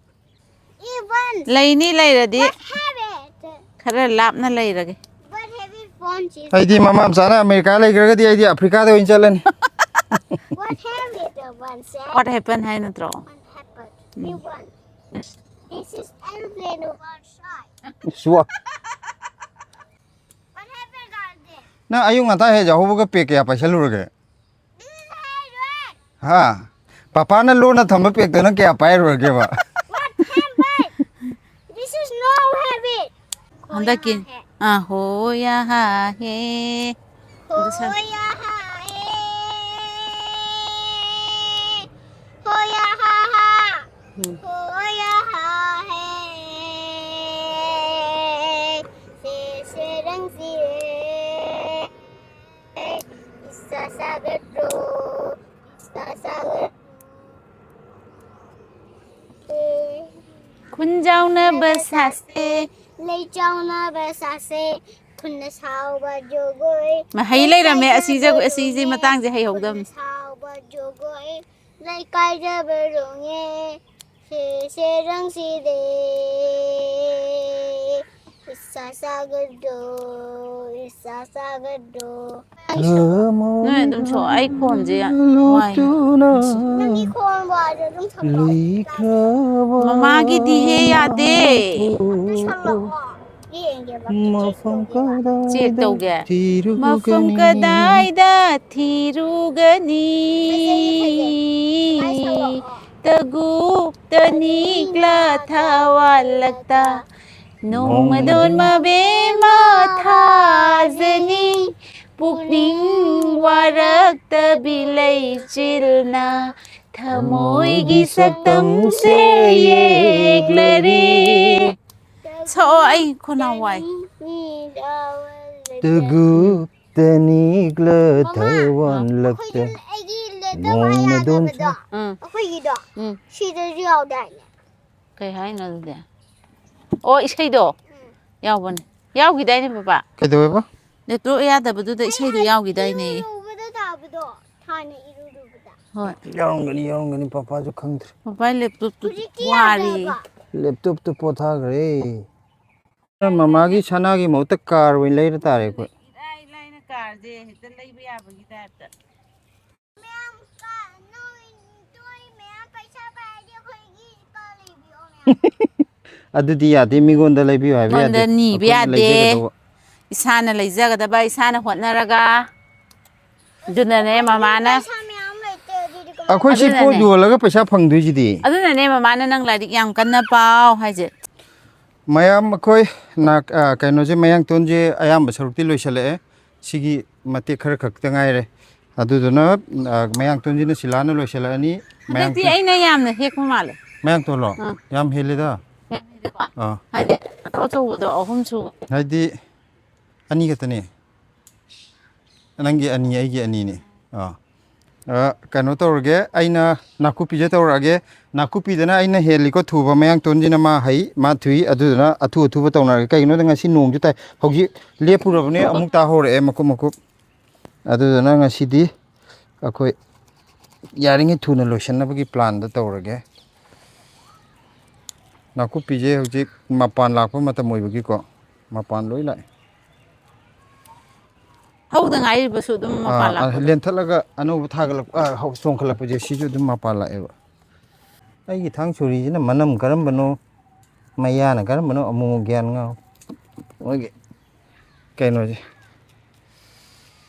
Even ꯂꯩꯅꯤ ꯂꯩꯔꯗꯤ what have it? ꯈꯔ ꯂꯥꯞꯅ ꯂꯩꯔꯒꯦ꯫ What have it phone ꯆꯦ? ꯑꯩꯗꯤ ꯃꯃꯥ ꯃꯆꯥꯅ ꯑꯃꯦꯔꯤꯀꯥ ꯂꯩꯈ꯭ꯔꯒꯗꯤ ꯑꯩꯗꯤ ꯑꯐ꯭ꯔꯤꯀꯥꯗ ꯑꯣꯏꯅ ꯆꯠꯂꯅꯤ꯫ What have it? One said. What happened ꯍꯥꯏ ꯅꯠꯇ꯭ꯔꯣ? What happened? You won. This is airplane one side. ꯁꯨꯋꯥ꯫ What happened, Garden? ꯅꯪ ꯑꯌꯨꯛ ꯉꯟꯇꯥ ꯍꯦꯛ ꯌꯥꯍꯧꯕꯒ ꯄꯦꯛ ꯀꯌꯥ ꯄꯥꯏꯁꯜꯂꯨꯔꯒꯦ? This is airplane. ꯍꯥ? ꯄꯄꯥꯅ ꯂꯣꯟꯅ ꯊꯝꯕ ꯄꯦꯛꯇꯣ ꯅꯪ ꯀꯌꯥ ꯄꯥꯏꯔꯨꯔꯒꯦꯕ? What happened? This is no habit. ꯍꯟꯗꯛꯀꯤ ꯑꯥ ꯍꯣ ꯌꯥ ꯍꯥ ꯍꯦ꯫ ꯑꯗꯨ ꯁꯛ- ꯍꯣꯌꯥ ꯍꯥ ꯍꯦ, ꯍꯣꯌꯥ ꯍꯥ ꯍꯥ, ꯎꯝ꯫ ꯍꯣꯌꯥ ꯍꯥ ꯍꯦ, ꯁꯦ ꯁꯦ ꯔꯪ ꯁꯤꯔꯦ, ꯏꯁꯥ ꯁꯥꯒꯠꯔꯣ, ꯏꯁꯥ ꯁꯥꯒꯠꯔꯣ꯫ ꯅꯕ ꯁꯥꯁꯦ꯫ ꯂꯩ ꯆꯥꯎꯅꯕ ꯁꯥꯁꯦ꯫ ꯈꯨꯟꯅ ꯁꯥꯎꯕ ꯖꯒꯣꯏ꯫ ꯃꯍꯩ ꯂꯩꯔꯝꯃꯦ꯫ ꯑꯁꯤ ꯖꯒꯣꯏ, ꯑꯁꯤꯁꯤ ꯃꯇꯥꯡꯁꯦ ꯍꯩꯍꯧꯗꯕꯅꯤ꯫ ꯈꯨꯟꯅ ꯁꯥꯎꯕ ꯖꯒꯣꯏ꯫ ꯂꯩꯀꯥꯏꯗ ꯕꯔꯣꯡꯉꯦ꯫ ꯁꯦ ꯁꯦ ꯔꯪꯁꯤꯗꯦ꯫ ꯏꯁꯥ ꯁꯥꯒꯗ꯭ꯔꯣ, ꯏꯁꯥ ꯁꯥꯒꯗ꯭ꯔꯣ꯫ ꯅꯣꯏ ꯑꯗꯨꯝ ꯁꯣꯛ-, ꯑꯩ ꯈꯣꯟꯁꯦ ꯌꯥꯝ ꯅꯨꯡꯉꯥꯏ꯫ ꯅꯪꯒꯤ ꯈꯣꯟ ꯋꯥꯁꯦ ꯑꯗꯨꯝ ꯁꯝꯂꯛꯑꯣ꯫ ꯃꯃꯥꯒꯤꯗꯤ ꯍꯦ ꯌꯥꯗꯦ꯫ ꯑꯗꯨ ꯁꯝꯂꯛꯑꯣ꯫ ꯌꯦꯡꯒꯦꯕ, ꯆꯦꯛ ꯇꯧꯒꯦꯕ꯫ ꯆꯦꯛ ꯇꯧꯒꯦ꯫ ꯃꯐꯝ ꯀꯗꯥꯏꯗ ꯊꯤꯔꯨꯒꯅꯤ? ꯐꯖꯩꯌꯦ, ꯐꯖꯩ꯫ ꯁꯨꯃꯥꯏ ꯁꯝꯂꯛꯑꯣ꯫ ꯇꯒꯨꯞ ꯇꯅꯤꯛꯂ ꯊꯋꯥꯜꯂꯛꯇ ꯅꯣꯡꯃꯗꯣꯟ ꯃꯕꯦꯝꯃ ꯊꯥꯖꯅꯤ꯫ ꯄꯨꯛꯅꯤꯡ ꯋꯥꯔꯛꯇꯕꯤ ꯂꯩꯆꯤꯜꯅ ꯊꯃꯣꯏꯒꯤ ꯁꯛꯇꯝꯁꯦ ꯌꯦꯛꯂꯔꯦ꯫ ꯁꯛꯑꯣ, ꯑꯩ ꯈꯅꯥꯎ ꯋꯥꯏ꯫ ꯇꯒꯨꯞ ꯇꯅꯤꯛꯂ ꯃꯃꯥ, ꯊꯋꯥꯟꯂꯛꯇ ꯑꯩꯈꯣꯏꯁꯨ ꯑꯩꯒꯤ ꯂꯦꯞꯇꯣꯞ ꯅꯣꯡꯃꯗꯣꯟ ꯍꯥꯏ ꯌꯥꯗꯕꯗꯣ, ꯎꯝ꯫ ꯑꯩꯈꯣꯏꯒꯤꯗꯣ ꯎꯝ꯫ ꯁꯤꯗꯁꯨ ꯌꯥꯎꯗꯥꯏꯅꯦ? ꯀꯩ ꯍꯥꯏꯅꯣ ꯑꯗꯨꯗꯤ? ꯑꯣ, ꯏꯁꯩꯗꯣ? ꯎꯝ꯫ ꯌꯥꯎꯕꯅꯦ꯫ ꯌꯥꯎꯈꯤꯗꯥꯏꯅꯦ, ꯄꯄꯥ? ꯀꯩꯗꯧꯋꯦꯕ? ꯂꯦꯞꯇꯣꯞ ꯌꯥꯗꯕꯗꯨꯗ ꯏꯁꯩꯗꯣ ꯌꯥꯎꯈꯤꯗꯥꯏꯅꯦ? ꯏꯔꯨ ꯂꯨꯕꯗ ꯇꯥꯕꯗꯣ, ꯍꯥꯟꯅ ꯏꯔꯨ ꯂꯨꯕꯗ꯫ ꯍꯣꯏ꯫ ꯌꯥꯎꯔꯝꯒꯅꯤ, ꯌꯥꯎꯔꯝꯒꯅꯤ, ꯄꯄꯥꯁꯨ ꯈꯪꯗ꯭ꯔꯦ꯫ ꯄꯄꯥ ꯂꯦꯞꯇꯣꯞꯇꯨ ꯍꯧꯖꯤꯛꯇꯤ ꯋꯥꯔꯦ꯫ ꯌꯥꯗ꯭ꯔꯕ? ꯂꯦꯞꯇꯣꯞꯇꯨ ꯄꯣꯊꯥꯈ꯭ꯔꯦ꯫ ꯃꯃꯥꯒꯤ ꯁꯅꯥꯒꯤ ꯃꯍꯨꯠꯇ ꯀꯥꯔ ꯑꯣꯏꯅ ꯂꯩꯔ ꯇꯥꯔꯦ ꯑꯩꯈꯣꯏ꯫ ꯏꯔꯥꯏ ꯂꯥꯏꯅ ꯀꯥꯔꯁꯦ ꯍꯦꯛꯇ ꯂꯩꯕ ꯌꯥꯕꯒꯤ ꯇꯥꯏꯞꯇ꯫ ꯃꯌꯥꯝ ꯀꯥ-, ꯅꯣꯏ, ꯅꯣꯏ ꯃꯌꯥꯝ ꯄꯩꯁꯥ ꯄꯥꯏꯔꯗꯤ ꯑꯩꯈꯣꯏꯒꯤ ꯀꯥꯔ ꯂꯩꯕꯤꯌꯣ ꯃꯌꯥꯝ꯫ ꯑꯗꯨꯗꯤ ꯌꯥꯗꯦ, ꯃꯤꯉꯣꯟꯗ ꯂꯩꯕꯤꯌꯨ ꯍꯥꯏꯕ ꯃꯤꯉꯣꯟꯗ ꯌꯥꯗꯦ꯫ ꯅꯤꯕ ꯑꯩꯈꯣꯏꯅ ꯌꯥꯗꯦ꯫ ꯂꯩꯖꯒꯗꯧꯕ꯫ ꯏꯁꯥꯅ ꯂꯩꯖꯒꯗꯕ, ꯏꯁꯥꯅ ꯍꯣꯠꯅꯔꯒ꯫ ꯑꯗꯨꯅꯅꯦ ꯃꯃꯥꯅ ꯄꯩꯁꯥ ꯃꯌꯥꯝ ꯂꯩꯇꯦ, ꯑꯗꯨꯗꯤ ꯀꯃꯥꯏꯅ? ꯑꯩꯈꯣꯏ ꯁꯤ ꯑꯗꯨꯅꯅꯦ꯫ ꯄꯣꯠ ꯌꯣꯜꯂꯒ ꯄꯩꯁꯥ ꯐꯪꯗꯣꯏꯁꯤꯗꯤ꯫ ꯑꯗꯨꯅꯅꯦ ꯃꯃꯥꯅ ꯅꯪ ꯂꯥꯏꯔꯤꯛ ꯌꯥꯝ ꯀꯟꯅ ꯄꯥꯎ ꯍꯥꯏꯁꯦ꯫ ꯃꯌꯥꯝ ꯑꯩꯈꯣꯏ ꯅꯥ-, ꯑ, ꯀꯩꯅꯣꯁꯦ, ꯃꯌꯥꯡꯇꯣꯟꯁꯦ ꯑꯌꯥꯝꯕ ꯁꯔꯨꯛꯇꯤ ꯂꯣꯏꯁꯤꯜꯂꯛꯑꯦ꯫ ꯁꯤꯒꯤ ꯃꯇꯦꯛ ꯈꯔ ꯈꯛꯇ ꯉꯥꯏꯔꯦ꯫ ꯑꯗꯨꯗꯨꯅ, ꯑ, ꯃꯌꯥꯡꯇꯣꯟꯁꯤꯅ ꯁꯤꯂꯥꯅ ꯂꯣꯏꯁꯤꯜꯂꯛꯑꯅꯤ꯫ ꯍꯟꯗꯛꯇꯤ ꯃꯌꯥꯡꯇꯣꯟ-, ꯑꯩꯅ ꯌꯥꯝꯅ ꯍꯦꯛꯄ ꯃꯥꯜꯂꯦ꯫ ꯃꯌꯥꯡꯇꯣꯟꯂꯣ? ꯑꯥ꯫ ꯌꯥꯝ ꯍꯦꯜꯂꯤꯗ꯫ ꯍꯦꯜꯂꯤꯀꯣ? ꯑꯥ꯫ ꯍꯥꯏꯗꯤ ꯑꯆꯧꯕꯗꯣ ꯑꯍꯨꯝ ꯁꯨꯕ꯫ ꯍꯥꯏꯗꯤ ꯑꯅꯤ ꯈꯛꯇꯅꯤ꯫ ꯅꯪꯒꯤ ꯑꯅꯤ, ꯑꯩꯒꯤ ꯑꯅꯤꯅꯤ꯫ ꯑꯥ꯫ ꯑ, ꯀꯩꯅꯣ ꯇꯧꯔꯒꯦ, ꯑꯩꯅ ꯅꯥꯀꯨꯞꯄꯤꯁꯦ ꯇꯧꯔꯛꯑꯒꯦ꯫ ꯅꯥꯀꯨꯞꯄꯤꯗꯅ ꯑꯩꯅ ꯍꯦꯜꯂꯤꯀꯣ ꯊꯨꯕ, ꯃꯌꯥꯡꯇꯣꯟꯁꯤꯅ ꯃꯥ ꯍꯩ, ꯃꯥ ꯊꯨꯏ, ꯑꯗꯨꯗꯨꯅ ꯑꯊꯨ ꯑꯊꯨꯕ ꯇꯧꯅꯔꯒꯦ꯫ ꯀꯩꯒꯤꯅꯣꯗ ꯉꯁꯤ ꯅꯣꯡꯁꯨ ꯇꯥꯏ, ꯍꯧꯖꯤꯛ ꯂꯦꯞꯄꯨꯔꯕꯅꯦ, ꯑꯃꯨꯛ ꯇꯥ ꯍꯧꯔꯛꯑꯦ ꯃꯀꯨꯞ ꯃꯀꯨꯞ꯫ ꯑꯗꯨꯗꯨꯅ ꯉꯁꯤꯗꯤ ꯑꯩꯈꯣꯏ ꯌꯥꯔꯤꯉꯩ ꯊꯨꯅ ꯂꯣꯏꯁꯤꯟꯅꯕꯒꯤ ꯄ꯭ꯂꯥꯟꯗ ꯇꯧꯔꯒꯦ꯫ ꯅꯥꯀꯨꯞꯄꯤꯁꯦ ꯍꯧꯖꯤꯛ ꯃꯄꯥꯟ ꯂꯥꯛꯄ ꯃꯇꯝ ꯑꯣꯏꯕꯒꯤꯀꯣ, ꯃꯄꯥꯟ ꯂꯣꯏ ꯂꯥꯛꯑꯦ꯫ ꯍꯧꯗ ꯉꯥꯏꯔꯤꯕꯁꯨ ꯑꯗꯨꯝ ꯃꯄꯥꯟ ꯑꯥ, ꯑ, ꯂꯥꯛꯄꯗꯣ꯫ ꯂꯦꯟꯊꯠꯂꯒ ꯑꯅꯧꯕ ꯊꯥꯒꯠꯂꯛ-, ꯑ, ꯍꯧ-, ꯆꯣꯡꯈꯠꯂꯛꯄꯁꯦ ꯁꯤꯁꯨ ꯑꯗꯨꯝ ꯃꯄꯥꯟ ꯂꯥꯛꯑꯦꯕ꯫ ꯑꯩꯒꯤ ꯊꯥꯡ ꯁꯣꯔꯤꯁꯤꯅ ꯃꯅꯝ ꯀꯔꯝꯕꯅꯣ, ꯃꯌꯥꯅ ꯀꯔꯝꯕꯅꯣ ꯑꯃꯨꯛ ꯑꯃꯨꯛ ꯒ꯭ꯌꯥꯟ ꯉꯥꯎ꯫ ꯃꯣꯏꯒꯤ ꯀꯩꯅꯣꯁꯦ꯫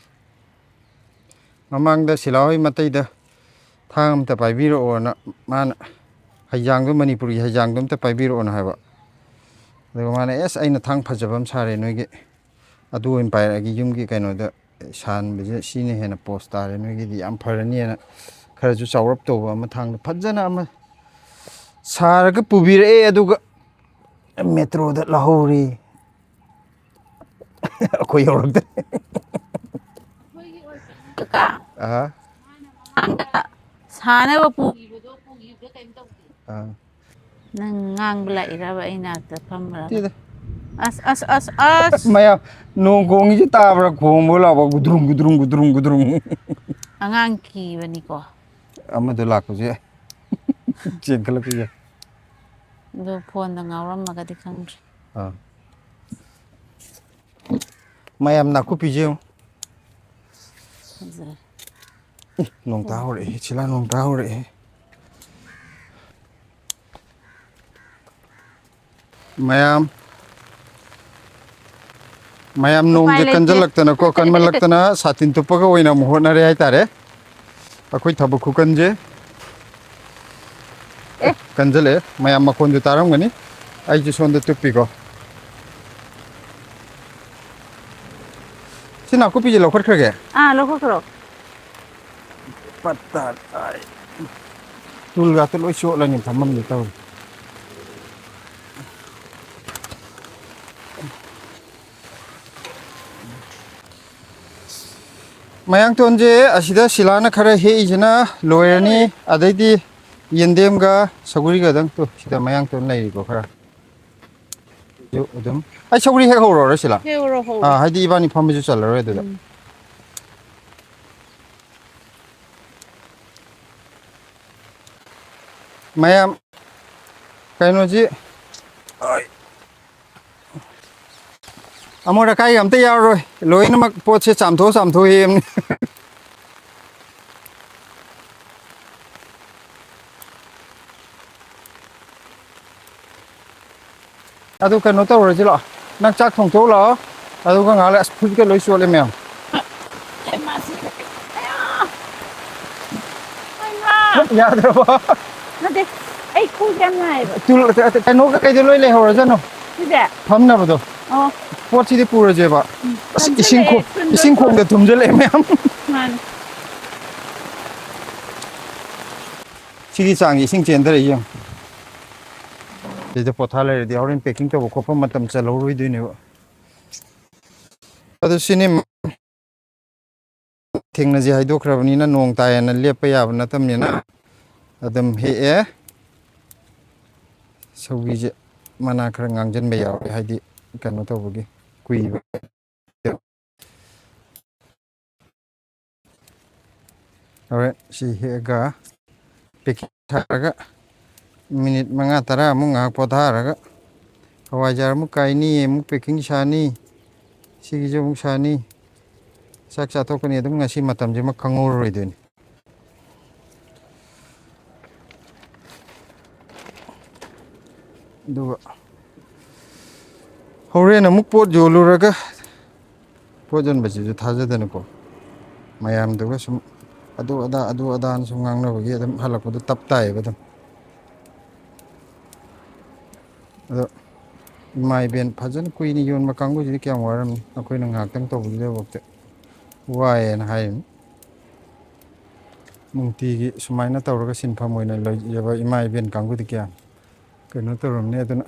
ꯃꯃꯥꯡꯗ ꯁꯤꯂꯥ ꯍꯣꯏ ꯃꯇꯩꯗ ꯊꯥꯡ ꯑꯝꯇ ꯄꯥꯏꯕꯤꯔꯛꯑꯣꯅ ꯃꯥꯅ ꯍꯩꯖꯥꯡꯗꯣ, ꯃꯅꯤꯄꯨꯔꯒꯤ ꯍꯩꯖꯥꯡꯗꯣ ꯑꯝꯇ ꯄꯥꯏꯕꯤꯔꯛꯑꯣꯅ ꯍꯥꯏꯕ꯫ ꯑꯗꯨꯒ ꯃꯥꯅ, "ꯑꯦꯁ, ꯑꯩꯅ ꯊꯥꯡ ꯐꯖꯕ ꯑꯃ ꯁꯥꯔꯦ ꯅꯣꯏꯒꯤ꯫ ꯑꯗꯨ ꯑꯣꯏꯅ ꯄꯥꯏꯔꯛꯑꯒꯦ, ꯌꯨꯝꯒꯤ ꯀꯩꯅꯣꯗ ꯁꯥꯟꯕꯁꯦ ꯁꯤꯅ ꯍꯦꯟꯅ ꯄꯣꯁ ꯇꯥꯔꯦ ꯅꯣꯏꯒꯤꯗꯤ, ꯌꯥꯝ ꯐꯔꯅꯤꯅ"꯫ ꯈꯔꯁꯨ ꯆꯥꯎꯔꯞ ꯇꯧꯕ ꯑꯃ ꯊꯥꯡꯗ ꯐꯖꯅ ꯑꯃ ꯁꯥꯔꯒ ꯄꯨꯕꯤꯔꯛꯑꯦ, ꯑꯗꯨꯒ ꯃꯦꯇ꯭ꯔꯣꯗ ꯂꯧꯍꯧꯔꯤ꯫ ꯑꯩꯈꯣꯏ ꯌꯧꯔꯛꯇ꯭ꯔꯦ꯫ ꯀꯀꯥ, ꯑꯍꯥ꯫ ꯃꯃꯥꯡꯗ ꯁꯥꯅꯕ ꯄꯨꯈꯤꯕꯗꯣ, ꯄꯨꯈꯤꯕꯗꯣ ꯀꯩꯝ ꯇꯧꯗꯦ꯫ ꯑꯥ꯫ ꯅꯪ ꯉꯥꯡꯕ ꯂꯥꯛꯏꯔꯕ ꯑꯩ ꯅꯥꯛꯇ ꯐꯝꯃꯨꯔꯒ? ꯅꯠꯇꯦꯗ꯫ ꯑꯁ ꯑꯁ ꯑꯁ ꯑꯁ! ꯃꯌꯥꯝ ꯅꯣꯡ ꯈꯣꯡꯉꯤꯁꯤ ꯇꯥꯕ꯭ꯔꯥ? ꯈꯣꯡꯕ ꯂꯥꯎꯕ ꯒꯨꯗ꯭ꯔꯨꯡ ꯒꯨꯗ꯭ꯔꯨꯡ ꯒꯨꯗ꯭ꯔꯨꯡ ꯒꯨꯗ꯭ꯔꯨꯡ꯫ ꯑꯉꯥꯡ ꯀꯤꯕꯅꯤꯀꯣ꯫ ꯑꯃꯗꯣ ꯂꯥꯛꯄꯁꯨ ꯌꯥꯏ꯫ ꯆꯦꯟꯈꯠꯂꯛꯄꯁꯨ ꯌꯥꯏ꯫ ꯑꯗꯣ ꯐꯣꯟꯗ ꯉꯥꯎꯔꯝꯃꯒꯗꯤ ꯈꯪꯗ꯭ꯔꯦ꯫ ꯑꯥ꯫ ꯃꯌꯥꯝ ꯅꯥꯀꯨꯞꯄꯤꯁꯦ ꯌꯦꯡꯉꯨ꯫ ꯐꯖꯔꯦ꯫ ꯏ, ꯅꯣꯡ ꯇꯥ ꯍꯧꯔꯛꯑꯦ, ꯁꯤꯂꯥ ꯅꯣꯡ ꯇꯥ ꯍꯧꯔꯛꯑꯦ꯫ ꯃꯌꯥꯝ, ꯃꯌꯥꯝ ꯅꯣꯡꯁꯦ ꯂꯩꯇꯦ꯫ ꯀꯟꯖꯜꯂꯛꯇꯅꯀꯣ, ꯀꯟꯃꯜꯂꯛꯇꯅ ꯁꯥꯇꯤꯟ ꯇꯨꯞꯄꯒ ꯑꯣꯏꯅ ꯑꯃꯨꯛ ꯍꯣꯠꯅꯔꯦ ꯍꯥꯏꯇꯥꯔꯦ꯫ ꯑꯩꯈꯣꯏ ꯊꯕꯛ ꯈꯨꯀꯟꯁꯦ꯫ ꯑꯦ꯫ ꯀꯟꯖꯜꯂꯛꯑꯦ꯫ ꯃꯌꯥꯝ ꯃꯈꯣꯟꯁꯨ ꯇꯥꯔꯝꯒꯅꯤ꯫ ꯑꯩꯁꯨ ꯁꯣꯝꯗ ꯇꯨꯞꯄꯤꯀꯣ꯫ ꯁꯤ ꯅꯥꯀꯨꯞꯄꯤꯁꯦ ꯂꯧꯈꯠꯈ꯭ꯔꯒꯦ? ꯑꯥ, ꯂꯧꯈꯠꯈ꯭ꯔꯣ꯫ ꯄꯠꯇ ꯇꯥꯏ꯫ ꯇꯨꯜꯒꯥꯇꯣ ꯂꯣꯏ ꯆꯣꯠꯂꯅꯤ ꯐꯝꯐꯝꯗ ꯇꯧꯔꯤ꯫ ꯃꯌꯥꯡꯇꯣꯟꯁꯦ ꯑꯁꯤꯗ ꯁꯤꯂꯥꯅ ꯈꯔ ꯍꯦꯛꯏꯁꯤꯅ ꯂꯣꯏꯔꯅꯤ꯫ ꯑꯗꯩꯗꯤ ꯌꯦꯟꯗꯦꯝꯒ ꯁꯧꯒ꯭ꯔꯤꯒꯗꯪ ꯇꯨ ꯁꯤꯗ ꯃꯌꯥꯡꯇꯣꯟ ꯂꯩꯔꯤꯀꯣ ꯈꯔ꯫ ꯑꯗꯨ ꯑꯗꯨꯝ ꯑꯩ ꯁꯧꯒ꯭ꯔꯤ ꯍꯦꯛ ꯍꯧꯔꯣꯔ ꯁꯤꯂꯥ? ꯍꯦꯛꯎꯔꯣ, ꯍꯧꯔꯣ꯫ ꯑꯥ, ꯍꯥꯏꯗꯤ ꯏꯕꯥꯅꯤ ꯐꯝꯕꯁꯨ ꯆꯜꯂꯔꯣꯏ ꯑꯗꯨꯗ꯫ ꯎꯝ꯫ ꯃꯌꯥꯝ ꯀꯩꯅꯣꯁꯤ, ꯑꯩ, ꯑꯃꯣꯠ ꯑꯀꯥꯏꯒ ꯑꯝꯇ ꯌꯥꯎꯔꯣꯏ, ꯂꯣꯏꯅꯃꯛ ꯄꯣꯠꯁꯦ ꯆꯥꯝꯊꯣꯛ ꯆꯥꯝꯊꯣꯛꯑꯦꯝꯅꯤ꯫ ꯑꯗꯨ ꯀꯩꯅꯣ ꯇꯧꯔꯁꯤ ꯂꯥꯛꯑꯣ, ꯅꯪ ꯆꯥꯛ ꯊꯣꯡꯊꯣꯛꯎ ꯂꯥꯛꯑꯣ, ꯑꯗꯨꯒ ꯉꯥꯏꯍꯥꯛ ꯂꯩ ꯑꯁ ꯐꯨꯔꯤꯠꯀ ꯂꯣꯏ ꯆꯣꯠꯂꯦ ꯃꯌꯥꯝ꯫ ꯑꯦ, ꯃꯥꯁꯤ꯫ ꯑꯌꯥ! ꯑꯩ ꯃꯥ! ꯌꯥꯗ꯭ꯔꯕꯣ? ꯅꯠꯇꯦ, ꯑꯩ ꯈꯨꯠꯁꯦ ꯌꯥꯝ ꯅꯥꯏꯌꯦꯕ꯫ ꯇꯨ-, ꯀꯩꯅꯣꯒ ꯀꯩꯗꯣ ꯂꯣꯏ ꯂꯩꯍꯧꯔꯁꯅꯨ꯫ ꯁꯤꯁꯦ? ꯐꯝꯅꯕꯗꯣ꯫ ꯑꯣ꯫ ꯄꯣꯠꯁꯤꯗꯤ ꯄꯨꯔꯁꯦꯕ꯫ ꯎꯝ, ꯑꯁ, ꯏꯁꯤꯡ ꯈꯣ-, ꯊꯝꯖꯤꯜꯂꯛꯑꯦ, ꯊꯨꯟꯗꯣ ꯏꯁꯤꯡ ꯈꯣꯡꯗ ꯊꯣꯛ-, ꯊꯨꯝꯖꯤꯜꯂꯛꯑꯦ ꯃꯌꯥꯝ꯫ ꯃꯥꯅꯦ꯫ ꯁꯤꯒꯤ ꯆꯥꯡꯁꯦ ꯏꯁꯤꯡ ꯆꯦꯟꯊꯔꯛꯏ ꯌꯦꯡꯉꯨ꯫ ꯁꯤꯗ ꯄꯣꯊꯥ ꯂꯩꯔꯗꯤ ꯍꯣꯔꯦꯟ packing ꯇꯧꯕ ꯈꯣꯠꯄ ꯃꯇꯝ ꯆꯠꯍꯧꯔꯣꯏꯗꯣꯏꯅꯦꯕ꯫ ꯑꯗꯨ ꯁꯤꯅꯤ, ꯊꯦꯡꯅꯁꯤ ꯍꯥꯏꯗꯣꯛꯈ꯭ꯔꯕꯅꯤꯅ ꯅꯣꯡ ꯇꯥꯏꯌꯦꯅ ꯂꯦꯞꯄ ꯌꯥꯕ ꯅꯠꯇꯕꯅꯤꯅ ꯑꯗꯨꯝ ꯍꯦꯛꯑꯦ꯫ ꯁꯧꯒ꯭ꯔꯤꯁꯦ ꯃꯅꯥ ꯈꯔ ꯉꯥꯡꯁꯤꯟꯕ ꯌꯥꯎꯋꯦ, ꯍꯥꯏꯗꯤ ꯀꯩꯅꯣ ꯇꯧꯕꯒꯤ, ꯀꯨꯏꯕ꯫ ꯍꯣꯔꯦꯟ ꯁꯤ ꯍꯦꯛꯑꯒ packing ꯊꯥꯔꯒ ꯃꯤꯅꯤꯠ ꯃꯉꯥ ꯇꯔꯥꯃꯨꯛ ꯉꯥꯏꯍꯥꯛ ꯄꯣꯊꯥꯔꯒ ꯍꯋꯥꯏꯖꯥꯔ ꯑꯃꯨꯛ ꯀꯥꯏꯅꯤ, ꯑꯃꯨꯛ packing ꯁꯥꯅꯤ, ꯁꯤꯒꯤꯁꯨ ꯑꯃꯨꯛ ꯁꯥꯅꯤ꯫ ꯆꯥꯛ ꯆꯥꯊꯣꯛꯀꯅꯤ, ꯑꯗꯨꯝ ꯉꯁꯤ ꯃꯇꯝꯁꯤꯃ ꯈꯪꯍꯧꯔꯔꯣꯏꯗꯣꯏꯅꯤ꯫ ꯑꯗꯨꯒ ꯍꯣꯔꯦꯟ ꯑꯃꯨꯛ ꯄꯣꯠ ꯌꯣꯜꯂꯨꯔꯒ, ꯄꯣꯠ ꯌꯣꯟꯕꯁꯤꯁꯨ ꯊꯥꯖꯗꯅꯀꯣ, ꯃꯌꯥꯝꯗꯨꯒ ꯁꯨꯝ ꯑꯗꯨ ꯑꯗꯥ, ꯑꯗꯨ ꯑꯗꯥꯅ ꯁꯨꯝ ꯉꯥꯡꯅꯕꯒꯤ ꯑꯗꯨꯝ ꯍꯜꯂꯛꯄꯗꯣ ꯇꯞ ꯇꯥꯏꯌꯦꯕ ꯑꯗꯨꯝ꯫ ꯑꯗꯣ ꯏꯃꯥ ꯏꯕꯦꯟ ꯐꯖꯅ ꯀꯨꯏꯅ ꯌꯣꯟꯕ ꯀꯥꯡꯕꯨꯁꯤꯗꯤ ꯀꯌꯥꯝ ꯋꯥꯔꯝꯅꯤ, ꯑꯩꯈꯣꯏꯅ ꯉꯥꯏꯍꯥꯛꯇꯪ ꯇꯧꯕꯗꯨꯗꯐꯥꯎꯗ ꯋꯥꯏꯌꯦꯅ ꯍꯥꯏꯔꯤꯅꯤ꯫ ꯅꯨꯡꯇꯤꯒꯤ ꯁꯨꯃꯥꯏꯅ ꯇꯧꯔꯒ ꯁꯤꯟꯐꯝ ꯑꯣꯏꯅ ꯂꯩꯖꯕ ꯏꯃꯥ ꯏꯕꯦꯟ ꯀꯥꯡꯕꯨꯗꯤ ꯀꯌꯥꯝ ꯀꯩꯅꯣ ꯇꯧꯔꯝꯅꯤ꯫ ꯑꯗꯨꯅ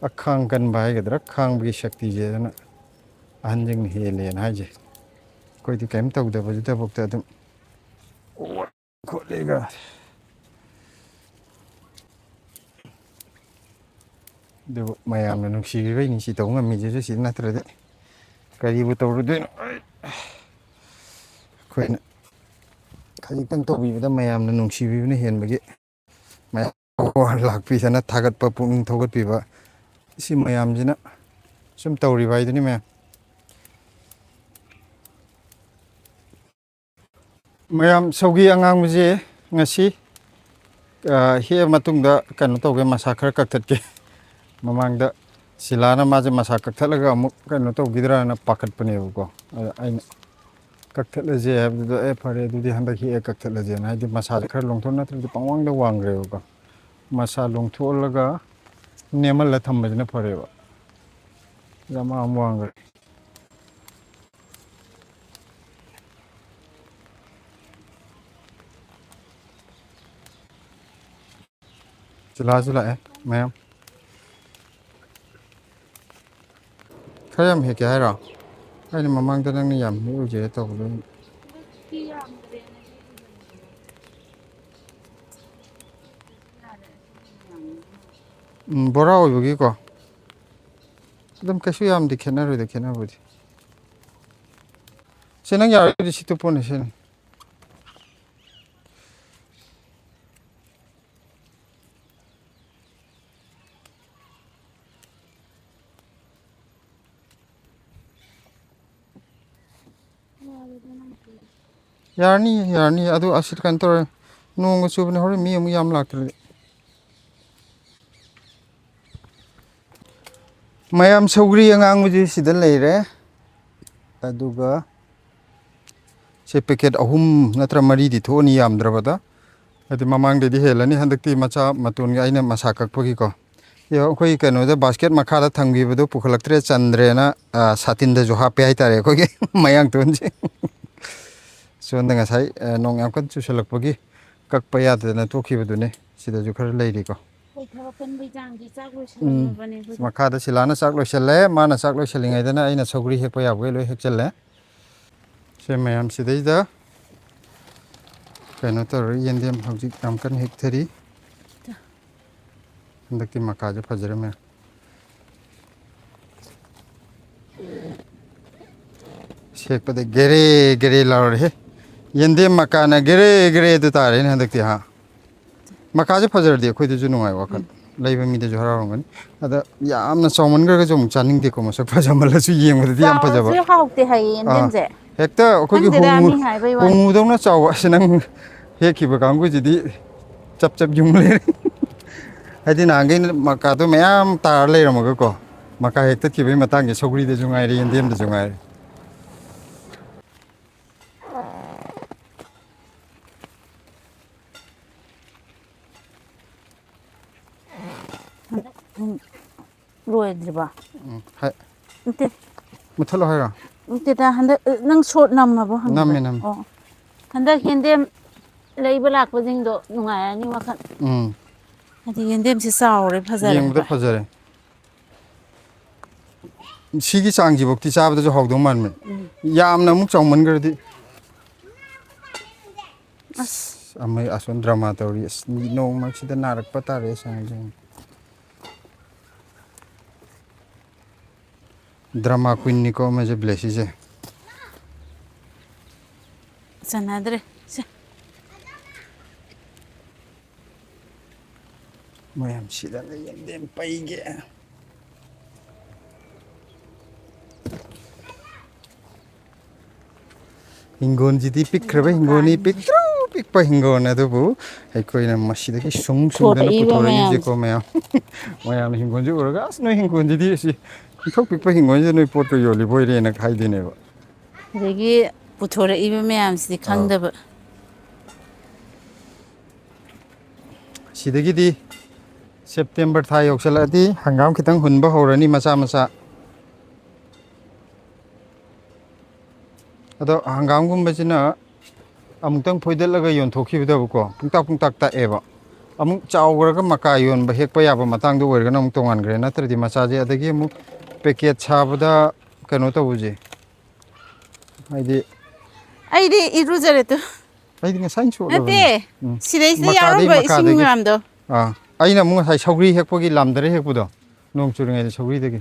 ꯑꯈꯥꯡ ꯀꯟꯕ ꯍꯥꯏꯒꯗ꯭ꯔꯥ, ꯈꯥꯡꯕꯒꯤ ꯁꯛꯇꯤꯁꯦ ꯑꯗꯨꯅ ꯑꯍꯟꯁꯤꯡꯅ ꯍꯦꯜꯂꯦꯅ ꯍꯥꯏꯁꯦ꯫ ꯑꯩꯈꯣꯏꯗꯤ ꯀꯔꯤꯝ ꯇꯧꯗꯕꯁꯤꯗꯐꯥꯎꯗ ꯑꯗꯨꯝ ꯈꯣꯠꯂꯦꯒ꯫ ꯑꯗꯨꯕꯨ ꯃꯌꯥꯝꯅ ꯅꯨꯡꯁꯤꯕꯤꯕꯩꯅꯤ ꯁꯤ ꯇꯧꯕ ꯉꯝꯃꯤꯁꯤꯁꯨ, ꯁꯤ ꯅꯠꯇ꯭ꯔꯗꯤ ꯀꯔꯤꯕꯨ ꯇꯧꯔꯨꯗꯣꯏꯅꯣ? ꯑꯩꯈꯣꯏꯅ ꯈꯖꯤꯛꯇꯪ ꯇꯧꯕꯤꯕꯗ ꯃꯌꯥꯝꯅ ꯅꯨꯡꯁꯤꯕꯤꯕꯅ ꯍꯦꯟꯕꯒꯤ, ꯃꯌꯥꯝ ꯂꯥꯛꯄꯤꯗꯅ ꯊꯥꯒꯠꯄ, ꯄꯨꯛꯅꯤꯡ ꯊꯧꯒꯠꯄꯤꯕ, ꯁꯤ ꯃꯌꯥꯝꯁꯤꯅ ꯁꯨꯝ ꯇꯧꯔꯤꯕ ꯍꯥꯏꯗꯨꯅꯤ ꯃꯌꯥꯝ꯫ ꯃꯌꯥꯝ, ꯁꯧꯒꯤ ꯑꯉꯥꯡꯕꯁꯦ ꯉꯁꯤ, ꯑ, ꯍꯦꯛꯑ ꯃꯇꯨꯡꯗ ꯀꯩꯅꯣ ꯇꯧꯒꯦ, ꯃꯁꯥ ꯈꯔ ꯀꯛꯊꯠꯀꯦ꯫ ꯃꯃꯥꯡꯗ ꯁꯤꯂꯥꯅ ꯃꯥꯁꯦ ꯃꯁꯥ ꯀꯛꯊꯠꯂꯒ ꯑꯃꯨꯛ ꯀꯩꯅꯣ ꯇꯧꯈꯤꯗ꯭ꯔꯥꯅ ꯄꯥꯈꯠꯄꯅꯦꯕꯀꯣ꯫ ꯑꯗ ꯑꯩꯅ ꯀꯛꯊꯠꯂꯁꯦ ꯍꯥꯏꯕꯗꯨꯗ, "ꯑꯦ, ꯐꯔꯦ, ꯑꯗꯨꯗꯤ ꯍꯟꯗꯛ ꯍꯦꯛꯑ ꯀꯛꯊꯠꯂꯁꯦꯅ", ꯍꯥꯏꯗꯤ ꯃꯁꯥꯁꯦ ꯈꯔ ꯂꯣꯡꯊꯣꯛ, ꯅꯠꯇ꯭ꯔꯗꯤ ꯄꯪꯋꯥꯡꯗ ꯋꯥꯡꯈ꯭ꯔꯦꯕꯀꯣ꯫ ꯃꯁꯥ ꯂꯣꯡꯊꯣꯛꯍꯜꯂꯒ ꯅꯦꯝꯍꯜꯂ ꯊꯝꯕꯁꯤꯅ ꯐꯔꯦꯕ꯫ ꯌꯥꯝ ꯋꯥꯡꯈ꯭ꯔꯦ꯫ ꯁꯤꯂꯥꯁꯨ ꯂꯥꯛꯑꯦ ꯃꯌꯥꯝ꯫ ꯈꯔ ꯌꯥꯝ ꯍꯦꯛꯀꯦ ꯍꯥꯏꯔꯣ? ꯑꯩꯅ ꯃꯃꯥꯡꯗ ꯅꯪꯅ ꯌꯥꯝ ꯍꯦꯛꯎꯁꯦ ꯇꯧꯕꯗꯣ꯫ ꯎꯝ, ꯕꯣꯔꯥ ꯑꯣꯏꯕꯒꯤꯀꯣ꯫ ꯑꯗꯨꯝ ꯀꯩꯁꯨ ꯌꯥꯝꯗꯤ ꯈꯦꯠꯅꯔꯣꯏꯗ, ꯈꯦꯠꯅꯕꯨꯗꯤ꯫ ꯁꯤ ꯅꯪ ꯌꯥꯔꯒꯗꯤ ꯁꯤ ꯇꯨꯞꯄꯣꯅꯦ, ꯁꯤꯅ꯫ ꯌꯥꯔꯅꯤ, ꯌꯥꯔꯅꯤ꯫ ꯑꯗꯨ ꯑꯁꯤ ꯀꯩꯅꯣ ꯇꯧꯔꯦ, ꯅꯣꯡꯒ ꯆꯨꯕꯅꯦ, ꯍꯣꯔꯦꯟ ꯃꯤ ꯑꯃꯨꯛ ꯌꯥꯝ ꯂꯥꯛꯇ꯭ꯔꯗꯤ꯫ ꯃꯌꯥꯝ, ꯁꯧꯒ꯭ꯔꯤ ꯑꯉꯥꯡꯕꯁꯤ ꯁꯤꯗ ꯂꯩꯔꯦ, ꯑꯗꯨꯒ ꯁꯤ ꯄꯦꯀꯦꯠ ꯑꯍꯨꯝ ꯅꯠꯇ꯭ꯔ ꯃꯔꯤꯗꯤ ꯊꯣꯛꯑꯅꯤ ꯌꯥꯝꯗ꯭ꯔꯕꯗ꯫ ꯍꯥꯏꯗꯤ ꯃꯃꯥꯡꯗꯩꯗꯤ ꯍꯦꯜꯂꯅꯤ, ꯍꯟꯗꯛꯇꯤ ꯃꯆꯥ ꯃꯇꯣꯟꯒꯤ ꯑꯩꯅ ꯃꯁꯥ ꯀꯛꯄꯒꯤꯀꯣ꯫ ꯁꯤ ꯑꯩꯈꯣꯏ ꯀꯩꯅꯣꯗ ꯕꯥꯁꯀꯦꯠ ꯃꯈꯥꯗ ꯊꯝꯈꯤꯕꯗꯨ ꯄꯨꯈꯠꯂꯛꯇ꯭ꯔꯦ, ꯆꯟꯗ꯭ꯔꯦꯅ, ꯑ, ꯁꯥꯇꯤꯟꯗꯁꯨ ꯍꯥꯞꯄꯦ ꯍꯥꯏꯇꯥꯔꯦ ꯑꯩꯈꯣꯏꯒꯤ ꯃꯌꯥꯡꯇꯣꯟꯁꯦ꯫ ꯁꯣꯝꯗ ꯉꯁꯥꯏ, ꯑ, ꯅꯣꯡ ꯌꯥꯝ ꯀꯟꯅ ꯆꯨꯁꯜꯂꯛꯄꯒꯤ ꯀꯛꯄ ꯌꯥꯗꯗꯅ ꯊꯣꯛꯈꯤꯕꯗꯨꯅꯤ꯫ ꯁꯤꯗꯁꯨ ꯈꯔ ꯂꯩꯔꯤꯀꯣ꯫ ꯑꯩꯈꯣꯏ ꯊꯕꯛ ꯀꯟꯕ ꯏꯆꯥꯡꯁꯦ ꯆꯥꯛ ꯂꯣꯏꯁꯜꯂꯝꯃꯕꯅꯦ ꯑꯩꯈꯣꯏꯗꯤ꯫ ꯃꯈꯥꯗ ꯁꯤꯂꯥꯅ ꯆꯥꯛ ꯂꯣꯏꯁꯜꯂꯦ, ꯃꯥꯅ ꯆꯥꯛ ꯂꯣꯏꯁꯜꯂꯤꯉꯩꯗꯅ ꯑꯩꯅ ꯁꯧꯒ꯭ꯔꯤ ꯍꯦꯛꯄ ꯌꯥꯕꯈꯩ ꯂꯣꯏ ꯍꯦꯛꯆꯜꯂꯦ꯫ ꯁꯦ ꯃꯌꯥꯝ, ꯁꯤꯗꯩꯗ ꯀꯩꯅꯣ ꯇꯧꯔꯤ, ꯌꯦꯟꯗꯦꯝ ꯍꯧꯖꯤꯛ ꯌꯥꯝ ꯀꯟꯅ ꯍꯦꯛꯊꯔꯤ꯫ ꯍꯟꯗꯛꯇꯤ ꯃꯀꯥꯁꯦ ꯐꯖꯔꯝꯃꯦ꯫ ꯁꯦꯛꯄꯗ ꯒꯦꯔꯦ ꯒꯦꯔꯦ ꯂꯥꯎꯔꯦꯍꯦ꯫ ꯌꯦꯟꯗꯦꯝ ꯃꯀꯥꯅ ꯒꯦꯔꯦ ꯒꯦꯔꯦ ꯑꯗꯨ ꯇꯥꯔꯦꯅꯦ ꯍꯟꯗꯛꯇꯤ, ꯍꯥ꯫ ꯃꯀꯥꯁꯦ ꯐꯖꯔꯗꯤ ꯑꯩꯈꯣꯏꯗꯁꯨ ꯅꯨꯡꯉꯥꯏ ꯋꯥꯈꯜ꯫ ꯎꯝ꯫ ꯂꯩꯕ ꯃꯤꯗꯁꯨ ꯍꯔꯥꯎꯔꯝꯒꯅꯤ꯫ ꯑꯗ ꯌꯥꯝꯅ ꯆꯥꯎꯃꯟꯈ꯭ꯔꯒꯁꯨ ꯑꯃꯨꯛ ꯆꯥꯅꯤꯡꯗꯦꯀꯣ, ꯃꯁꯛ ꯐꯖꯃꯜꯂꯁꯨ ꯌꯦꯡꯕꯗꯗꯤ ꯌꯥꯝ ꯐꯖꯕ꯫ ꯆꯥꯎꯔꯁꯨ ꯍꯥꯎꯇꯦ ꯍꯥꯏꯌꯦ ꯑꯥ꯫ ꯌꯦꯟꯗꯦꯝꯁꯦ꯫ ꯍꯦꯛꯇ ꯑꯩꯈꯣꯏꯒꯤ ꯈꯪꯗꯦꯗ, ꯍꯣꯡꯉꯨ-, ꯃꯤ ꯍꯥꯏꯕꯩ ꯋꯥꯅꯤ꯫ ꯍꯣꯡꯉꯨꯗꯧꯅ ꯆꯥꯎꯕ ꯑꯁꯤ ꯅꯪ ꯍꯦꯛꯈꯤꯕ ꯀꯥꯡꯕꯨꯁꯤꯗꯤ ꯆꯞ ꯆꯞ ꯌꯨꯡ ꯂꯩꯔꯦ꯫ ꯍꯥꯏꯗꯤ ꯅꯍꯥꯟꯈꯩ ꯃꯀꯥꯗꯣ ꯃꯌꯥꯝ ꯇꯥꯔ ꯂꯩꯔꯝꯃꯒꯀꯣ, ꯃꯀꯥ ꯍꯦꯛꯇꯠꯈꯤꯕꯒꯤ ꯃꯇꯥꯡꯁꯦ ꯁꯧꯒ꯭ꯔꯤꯗꯁꯨ ꯉꯥꯏꯔꯦ, ꯌꯦꯟꯗꯦꯝꯗꯁꯨ ꯉꯥꯏꯔꯦ꯫ ꯎꯝ, ꯂꯣꯏꯗ꯭ꯔꯤꯕꯣ? ꯎꯝ, ꯍꯥꯏ-, ꯅꯠꯇꯦ꯫ ꯃꯨꯠꯊꯠꯂꯣ ꯍꯥꯏꯔꯣ? ꯅꯠꯇꯦꯗ, ꯍꯟꯗꯛ, ꯑ, ꯅꯪ ꯁꯣꯔꯠ ꯅꯝꯃꯕꯣ ꯍꯪꯕꯗ? ꯅꯝꯃꯦ, ꯅꯝꯃꯦ꯫ ꯑꯣ꯫ ꯍꯟꯗꯛ ꯌꯦꯟꯗꯦꯝ ꯂꯩꯕ ꯂꯥꯛꯄꯁꯤꯡꯗꯣ ꯅꯨꯡꯉꯥꯏꯔꯅꯤ ꯋꯥꯈꯜ꯫ ꯎꯝ꯫ ꯍꯥꯏꯗꯤ ꯌꯦꯟꯗꯦꯝꯁꯦ ꯆꯥꯎꯔꯦ, ꯐꯖꯔꯦ ꯌꯦꯡꯕꯗ ꯍꯥꯏꯕ꯫ ꯐꯖꯔꯦ꯫ ꯁꯤꯒꯤ ꯆꯥꯡꯁꯤꯐꯧꯗꯤ ꯆꯥꯕꯗꯁꯨ ꯍꯥꯎꯗꯧ ꯃꯥꯟꯕꯅꯦ꯫ ꯎꯝ꯫ ꯌꯥꯝꯅ ꯑꯃꯨꯛ ꯆꯥꯎꯃꯟꯈ꯭ꯔꯗꯤ꯫ ꯑꯁ꯫ ꯑꯁ, ꯑꯃ ꯑꯁꯣꯝ ꯗ꯭ꯔꯃꯥ ꯇꯧꯔꯤ꯫ ꯑꯁ, ꯃꯤ ꯅꯣꯡꯃꯁꯤꯗ ꯅꯥꯔꯛꯄ ꯇꯥꯔꯦ ꯑꯁ꯫ ꯗ꯭ꯔꯃꯥ ꯀ꯭ꯋꯤꯟꯅꯤꯀꯣ ꯑꯃꯁꯦ ꯕ꯭ꯂꯦꯁꯤꯁꯦ꯫ ꯆꯟꯅꯗ꯭ꯔꯦ꯫ ꯁꯦ꯫ ꯃꯌꯥꯝ ꯁꯤꯗꯅ ꯌꯦꯟꯗꯦꯝ ꯄꯩꯒꯦ꯫ ꯍꯤꯡꯒꯣꯜꯁꯤꯗꯤ ꯄꯤꯛꯈ꯭ꯔꯕ ꯍꯤꯡꯒꯣꯜꯅꯤ, ꯄꯤꯛꯇ꯭ꯔꯨ ꯄꯤꯛꯄ ꯍꯤꯡꯒꯣꯜ ꯑꯗꯨꯕꯨ ꯑꯩꯈꯣꯏꯅ ꯃꯁꯤꯗꯒꯤ ꯁꯨꯡ ꯁꯨꯡꯗꯅ ꯄꯨꯊꯣꯔꯛꯏꯕ ꯄꯨꯊꯣꯔꯛꯏꯁꯦꯀꯣ ꯃꯌꯥꯝꯁꯦ꯫ ꯃꯌꯥꯝ꯫ ꯃꯌꯥꯝꯅ ꯍꯤꯡꯒꯣꯜꯁꯦ ꯎꯔꯒ, "ꯑꯁ, ꯅꯣꯏ ꯍꯤꯡꯒꯣꯜꯁꯤꯗꯤ, ꯑꯁꯤ ꯄꯤꯛꯊ꯭ꯔꯨ ꯄꯤꯛꯄ ꯍꯤꯡꯒꯣꯜꯁꯤꯗ ꯅꯣꯏ ꯄꯣꯠꯀ ꯌꯣꯜꯂꯤꯕꯣꯏꯔꯦꯅ" ꯍꯥꯏꯗꯣꯏꯅꯦꯕ꯫ ꯑꯗꯒꯤ ꯄꯨꯊꯣꯔꯛꯏꯕ ꯃꯌꯥꯝꯁꯤꯗꯤ ꯑꯥ꯫ ꯈꯪꯗꯕ꯫ ꯁꯤꯗꯒꯤꯗꯤ ꯁꯦꯞꯇꯦꯝꯕꯔ ꯊꯥ ꯌꯧꯁꯜꯂꯛꯑꯗꯤ ꯍꯪꯒꯥꯝ ꯈꯤꯇꯪ ꯍꯨꯟꯕ ꯍꯧꯔꯅꯤ ꯃꯆꯥ ꯃꯆꯥ꯫ ꯑꯗꯣ ꯍꯪꯒꯥꯝꯒꯨꯝꯕꯁꯤꯅ ꯑꯃꯨꯛꯇꯪ ꯐꯣꯏꯗꯠꯂꯒ ꯌꯣꯟꯊꯣꯛꯈꯤꯕꯗꯕꯀꯣ, ꯄꯨꯡꯇꯥꯛ ꯄꯨꯡꯇꯥꯛ ꯇꯥꯛꯑꯦꯕ꯫ ꯑꯃꯨꯛ ꯆꯥꯎꯈ꯭ꯔꯒ ꯃꯀꯥ ꯌꯣꯟꯕ, ꯍꯦꯛꯄ ꯌꯥꯕ ꯃꯇꯥꯡꯗ ꯑꯣꯏꯔꯒꯅ ꯑꯃꯨꯛ ꯇꯣꯉꯥꯟꯈ꯭ꯔꯦ, ꯅꯠꯇ꯭ꯔꯗꯤ ꯃꯆꯥꯁꯦ꯫ ꯑꯗꯒꯤ ꯑꯃꯨꯛ ꯄꯦꯀꯦꯠ ꯁꯥꯕꯗ ꯀꯩꯅꯣ ꯇꯧꯕꯁꯦ, ꯍꯥꯏꯗꯤ ꯑꯩꯗꯤ ꯏꯔꯨꯖꯔꯦ ꯇꯨ꯫ ꯑꯩꯗꯤ ꯉꯁꯥꯏꯅ ꯆꯣꯠꯂꯕꯅꯤ꯫ ꯅꯠꯇꯦ꯫ ꯎꯝ. ꯁꯤꯗꯩꯁꯤꯗ ꯃꯈꯥꯗꯒꯤ, ꯌꯥꯎꯔꯝꯕ ꯏꯁꯤꯡ ꯃꯈꯥꯗꯒꯤ꯫ ꯃꯌꯥꯝꯗꯣ꯫ ꯑꯥ, ꯑꯩꯅ ꯑꯃꯨꯛ ꯉꯁꯥꯏ ꯁꯧꯒ꯭ꯔꯤ ꯍꯦꯛꯄꯒꯤ ꯂꯥꯝꯗꯔ ꯍꯦꯛꯄꯗꯣ, ꯅꯣꯡ ꯆꯨꯔꯤꯉꯩꯗ ꯁꯧꯒ꯭ꯔꯤꯗꯒꯤ꯫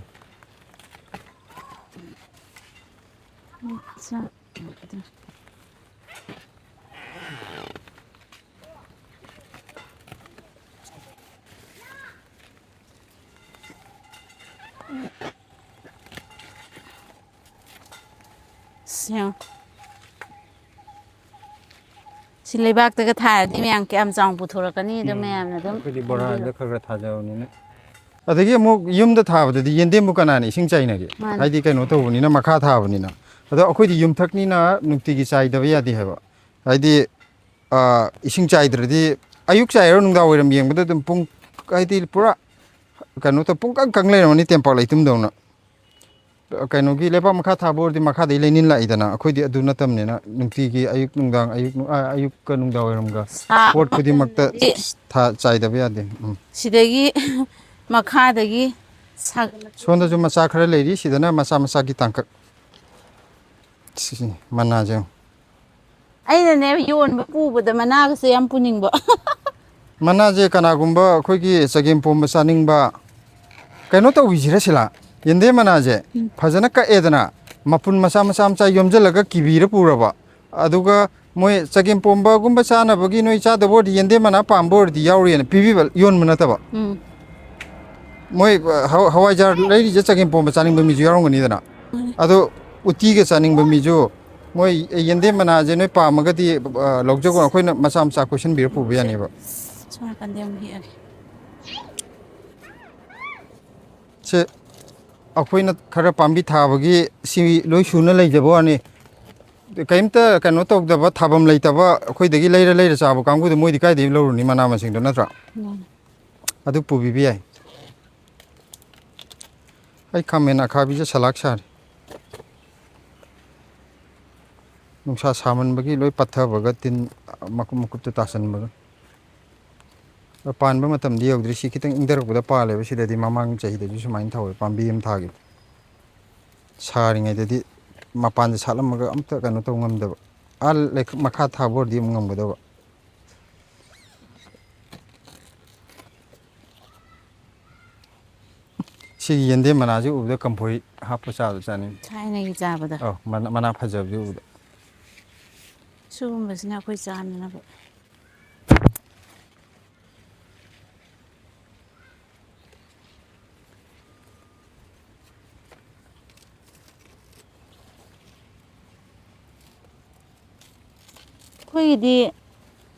ꯁꯤ ꯌꯦꯡꯉꯣ꯫ ꯁꯤ ꯂꯩꯕꯥꯛꯇꯒ ꯊꯥꯔꯗꯤ ꯃꯌꯥꯝ ꯀꯌꯥꯝ ꯆꯥꯎꯅ ꯄꯨꯊꯣꯔꯛꯀꯅꯤ ꯑꯗꯣ ꯃꯌꯥꯝꯅ ꯑꯗꯨꯝ ꯑꯩꯈꯣꯏꯗꯤ ꯕꯣꯔꯥꯗ ꯈꯔ ꯈꯔ ꯊꯥꯖꯕꯅꯤꯅ꯫ ꯑꯗꯒꯤ ꯑꯃꯨꯛ ꯌꯨꯝꯗ ꯊꯥꯕꯗꯗꯤ ꯌꯦꯟꯗꯦꯝꯕꯨ ꯀꯅꯥꯅ ꯏꯁꯤꯡ ꯆꯥꯏꯅꯒꯦ? ꯃꯥꯅꯦ꯫ ꯍꯥꯏꯗꯤ ꯀꯩꯅꯣ ꯇꯧꯕꯅꯤꯅ, ꯃꯈꯥ ꯊꯥꯕꯅꯤꯅ꯫ ꯑꯗꯣ ꯑꯩꯈꯣꯏꯗꯤ ꯌꯨꯝꯊꯛꯅꯤꯅ ꯅꯨꯡꯇꯤꯒꯤ ꯆꯥꯏꯗꯕ ꯌꯥꯗꯦ ꯍꯥꯏꯕ꯫ ꯍꯥꯏꯗꯤ, ꯑ, ꯏꯁꯤꯡ ꯆꯥꯏꯗ꯭ꯔꯗꯤ, ꯑꯌꯨꯛ ꯆꯥꯏꯔꯣ ꯅꯨꯡꯗꯥꯡ ꯋꯥꯏꯔꯝ ꯌꯦꯡꯕꯗ ꯑꯗꯨꯝ ꯄꯨꯡ, ꯍꯥꯏꯗꯤ ꯄꯨꯔꯥ ꯀꯩꯅꯣ ꯇꯧ-, ꯄꯨꯡꯀꯪ ꯀꯪ ꯂꯩꯔꯝꯃꯅꯤ ꯇꯦꯝꯄꯥꯛ ꯂꯩꯇꯨꯝꯗꯧꯅ꯫ ꯀꯩꯅꯣꯒꯤ ꯂꯩꯕꯥꯛ ꯃꯈꯥ ꯊꯥꯕ ꯑꯣꯏꯔꯗꯤ ꯃꯈꯥꯗꯩ ꯂꯩꯅꯤꯟ ꯂꯥꯛꯏꯗꯅ, ꯑꯩꯈꯣꯏꯗꯤ ꯑꯗꯨ ꯅꯠꯇꯕꯅꯤꯅ ꯅꯨꯡꯇꯤꯒꯤ ꯑꯌꯨꯛ ꯅꯨꯡꯗꯥꯡ, ꯑꯌꯨꯛ ꯅꯨ-, ꯑ, ꯑꯌꯨꯛꯀ ꯅꯨꯡꯗꯥꯡ ꯋꯥꯏꯔꯝꯒ ꯁꯥ ꯄꯣꯠ ꯈꯨꯗꯤꯡꯃꯛꯇ ꯃꯇꯝꯗꯗꯤ ꯊꯥ-, ꯆꯥꯏꯗꯕ ꯌꯥꯗꯦ꯫ ꯎꯝ꯫ ꯁꯤꯗꯒꯤ ꯃꯈꯥꯗꯒꯤ ꯁꯥꯒꯠꯂꯛ- ꯁꯣꯝꯗꯁꯨ ꯃꯆꯥ ꯈꯔ ꯂꯩꯔꯤ, ꯁꯤꯗꯅ ꯃꯆꯥ ꯃꯆꯥꯒꯤ ꯇꯥꯡꯀꯛ꯫ ꯁꯤꯁꯤꯅꯤ ꯃꯅꯥꯁꯦ ꯌꯦꯡꯉꯨ꯫ ꯑꯩꯅꯅꯦ ꯌꯣꯟꯕ ꯄꯨꯕꯗ ꯃꯅꯥꯒꯁꯦ ꯌꯥꯝ ꯄꯨꯅꯤꯡꯕ꯫ ꯃꯅꯥꯁꯦ ꯀꯅꯥꯒꯨꯝꯕ ꯑꯩꯈꯣꯏꯒꯤ ꯆꯒꯦꯝ ꯄꯣꯝꯕ ꯆꯥꯅꯤꯡꯕ, ꯀꯩꯅꯣ ꯇꯧꯕꯤꯁꯤꯔ ꯁꯤꯂꯥ, ꯌꯦꯟꯗꯦꯝ ꯃꯅꯥꯁꯦ ꯐꯖꯅ ꯀꯛꯑꯦꯗꯅ, ꯃꯄꯨꯟ ꯃꯆꯥ ꯃꯆꯥ ꯃꯆꯥ ꯌꯣꯝꯁꯤꯜꯂꯒ ꯀꯤꯕꯤꯔ ꯄꯨꯔꯕ, ꯑꯗꯨꯒ ꯃꯣꯏ ꯆꯒꯦꯝ ꯄꯣꯝꯕꯒꯨꯝꯕ ꯆꯥꯅꯕꯒꯤ ꯅꯣꯏ ꯆꯥꯗꯕ ꯑꯣꯏꯔꯗꯤ ꯌꯦꯟꯗꯦꯝ ꯃꯅꯥ ꯄꯥꯝꯕ ꯑꯣꯏꯔꯗꯤ ꯌꯥꯎꯔꯤꯅ ꯄꯤꯕꯤꯕ, ꯌꯣꯟꯕ ꯅꯠꯇꯕ꯫ ꯎꯝ꯫ ꯃꯣꯏ, ꯑ, ꯍ-, ꯍꯋꯥꯏꯖꯥꯔ ꯂꯩꯔꯤꯁꯦ ꯆꯒꯦꯝ ꯄꯣꯝꯕ ꯆꯥꯅꯤꯡꯕ ꯃꯤꯁꯨ ꯌꯥꯎꯔꯝꯒꯅꯤꯗꯅ꯫ ꯑꯗꯣ ꯎꯇꯤꯒ ꯆꯥꯅꯤꯡꯕ ꯃꯤꯁꯨ ꯃꯣꯏ ꯌꯦꯟꯗꯦꯝ ꯃꯅꯥꯁꯦ ꯅꯣꯏ ꯄꯥꯝꯃꯒꯗꯤ, ꯑ, ꯂꯧꯖꯧ, ꯑꯩꯈꯣꯏꯅ ꯃꯆꯥ ꯃꯆꯥ ꯀꯣꯏꯁꯤꯟꯕꯤꯔ ꯄꯨꯕ ꯌꯥꯅꯦꯕ꯫ ꯁꯣꯝ ꯅꯥꯀꯟꯗ ꯑꯃꯨꯛ ꯍꯦꯛꯑꯒꯦ꯫ ꯁꯦ, ꯑꯩꯈꯣꯏꯅ ꯈꯔ ꯄꯥꯝꯕꯤ ꯊꯥꯕꯒꯤ ꯁꯤ ꯂꯣꯏ ꯁꯨꯅ ꯂꯩꯖꯕ ꯋꯥꯅꯤ꯫ ꯀꯔꯤꯝꯇ ꯀꯩꯅꯣ ꯇꯧꯗꯕ, ꯊꯥꯐꯝ ꯂꯩꯇꯕ, ꯑꯩꯈꯣꯏꯗꯒꯤ ꯂꯩꯔ ꯂꯩꯔ ꯆꯥꯕ ꯀꯥꯡꯕꯨꯗꯣ ꯃꯣꯏꯗꯤ ꯀꯥꯏꯗꯒꯤ ꯂꯧꯔꯨꯅꯤ ꯃꯅꯥ ꯃꯁꯤꯡꯗꯣ, ꯅꯠꯇ꯭ꯔꯥ? ꯃꯥꯅꯦ꯫ ꯑꯗꯨ ꯄꯨꯕꯤꯕ ꯌꯥꯏ꯫ ꯑꯩ ꯈꯥꯃꯦꯟ ꯑꯈꯥꯕꯤꯁꯦ ꯁꯂꯥꯛ ꯁꯥꯔꯦ꯫ ꯅꯨꯡꯁꯥ ꯁꯥꯃꯟꯕꯒꯤ ꯂꯣꯏ ꯄꯠꯊꯕꯒ, ꯇꯤꯟ ꯃꯀꯨꯞ ꯃꯀꯨꯞꯇ ꯇꯥꯁꯟꯕꯒ꯫ ꯑꯗꯣ ꯄꯥꯟꯕ ꯃꯇꯝꯗꯤ ꯌꯧꯗ꯭ꯔꯤ꯫ ꯁꯤ ꯈꯤꯇꯪ ꯏꯪꯊꯔꯛꯄꯗ ꯄꯥꯜꯂꯦꯕ꯫ ꯁꯤꯗꯗꯤ ꯃꯃꯥꯡ ꯆꯍꯤꯗꯁꯨ ꯁꯨꯃꯥꯏꯅ ꯊꯧꯋꯦ, ꯄꯥꯝꯕꯤ ꯑꯃ ꯊꯥꯈꯤꯕ꯫ ꯁꯥꯔꯤꯉꯩꯗꯗꯤ ꯃꯄꯥꯟꯁꯦ ꯁꯥꯠꯂꯝꯃꯒ ꯑꯝꯇ ꯀꯩꯅꯣ ꯇꯧ ꯉꯝꯗꯕ꯫ ꯑꯥ ꯂꯩꯈ-, ꯃꯈꯥ ꯊꯥꯕ ꯑꯣꯏꯔꯗꯤ ꯑꯃꯨꯛ ꯉꯝꯒꯗꯕ꯫ ꯁꯤꯒꯤ ꯌꯦꯟꯗꯦꯝ ꯃꯅꯥꯁꯤ ꯎꯕꯗ ꯀꯝꯐꯣꯏ ꯍꯥꯞꯄ ꯆꯥꯕꯗ ꯆꯥꯅꯤꯡꯉꯤ꯫ ꯊꯥꯏꯅꯒꯤ ꯆꯥꯕꯗ꯫ ꯑꯧ, ꯃꯅꯥ, ꯃꯅꯥ ꯐꯖꯕꯁꯤ ꯎꯕꯗ꯫ ꯁꯤꯒꯨꯝꯕꯁꯤꯅ ꯑꯩꯈꯣꯏ ꯆꯥꯅꯅꯕ꯫ ꯑꯩꯈꯣꯏꯒꯤꯗꯤ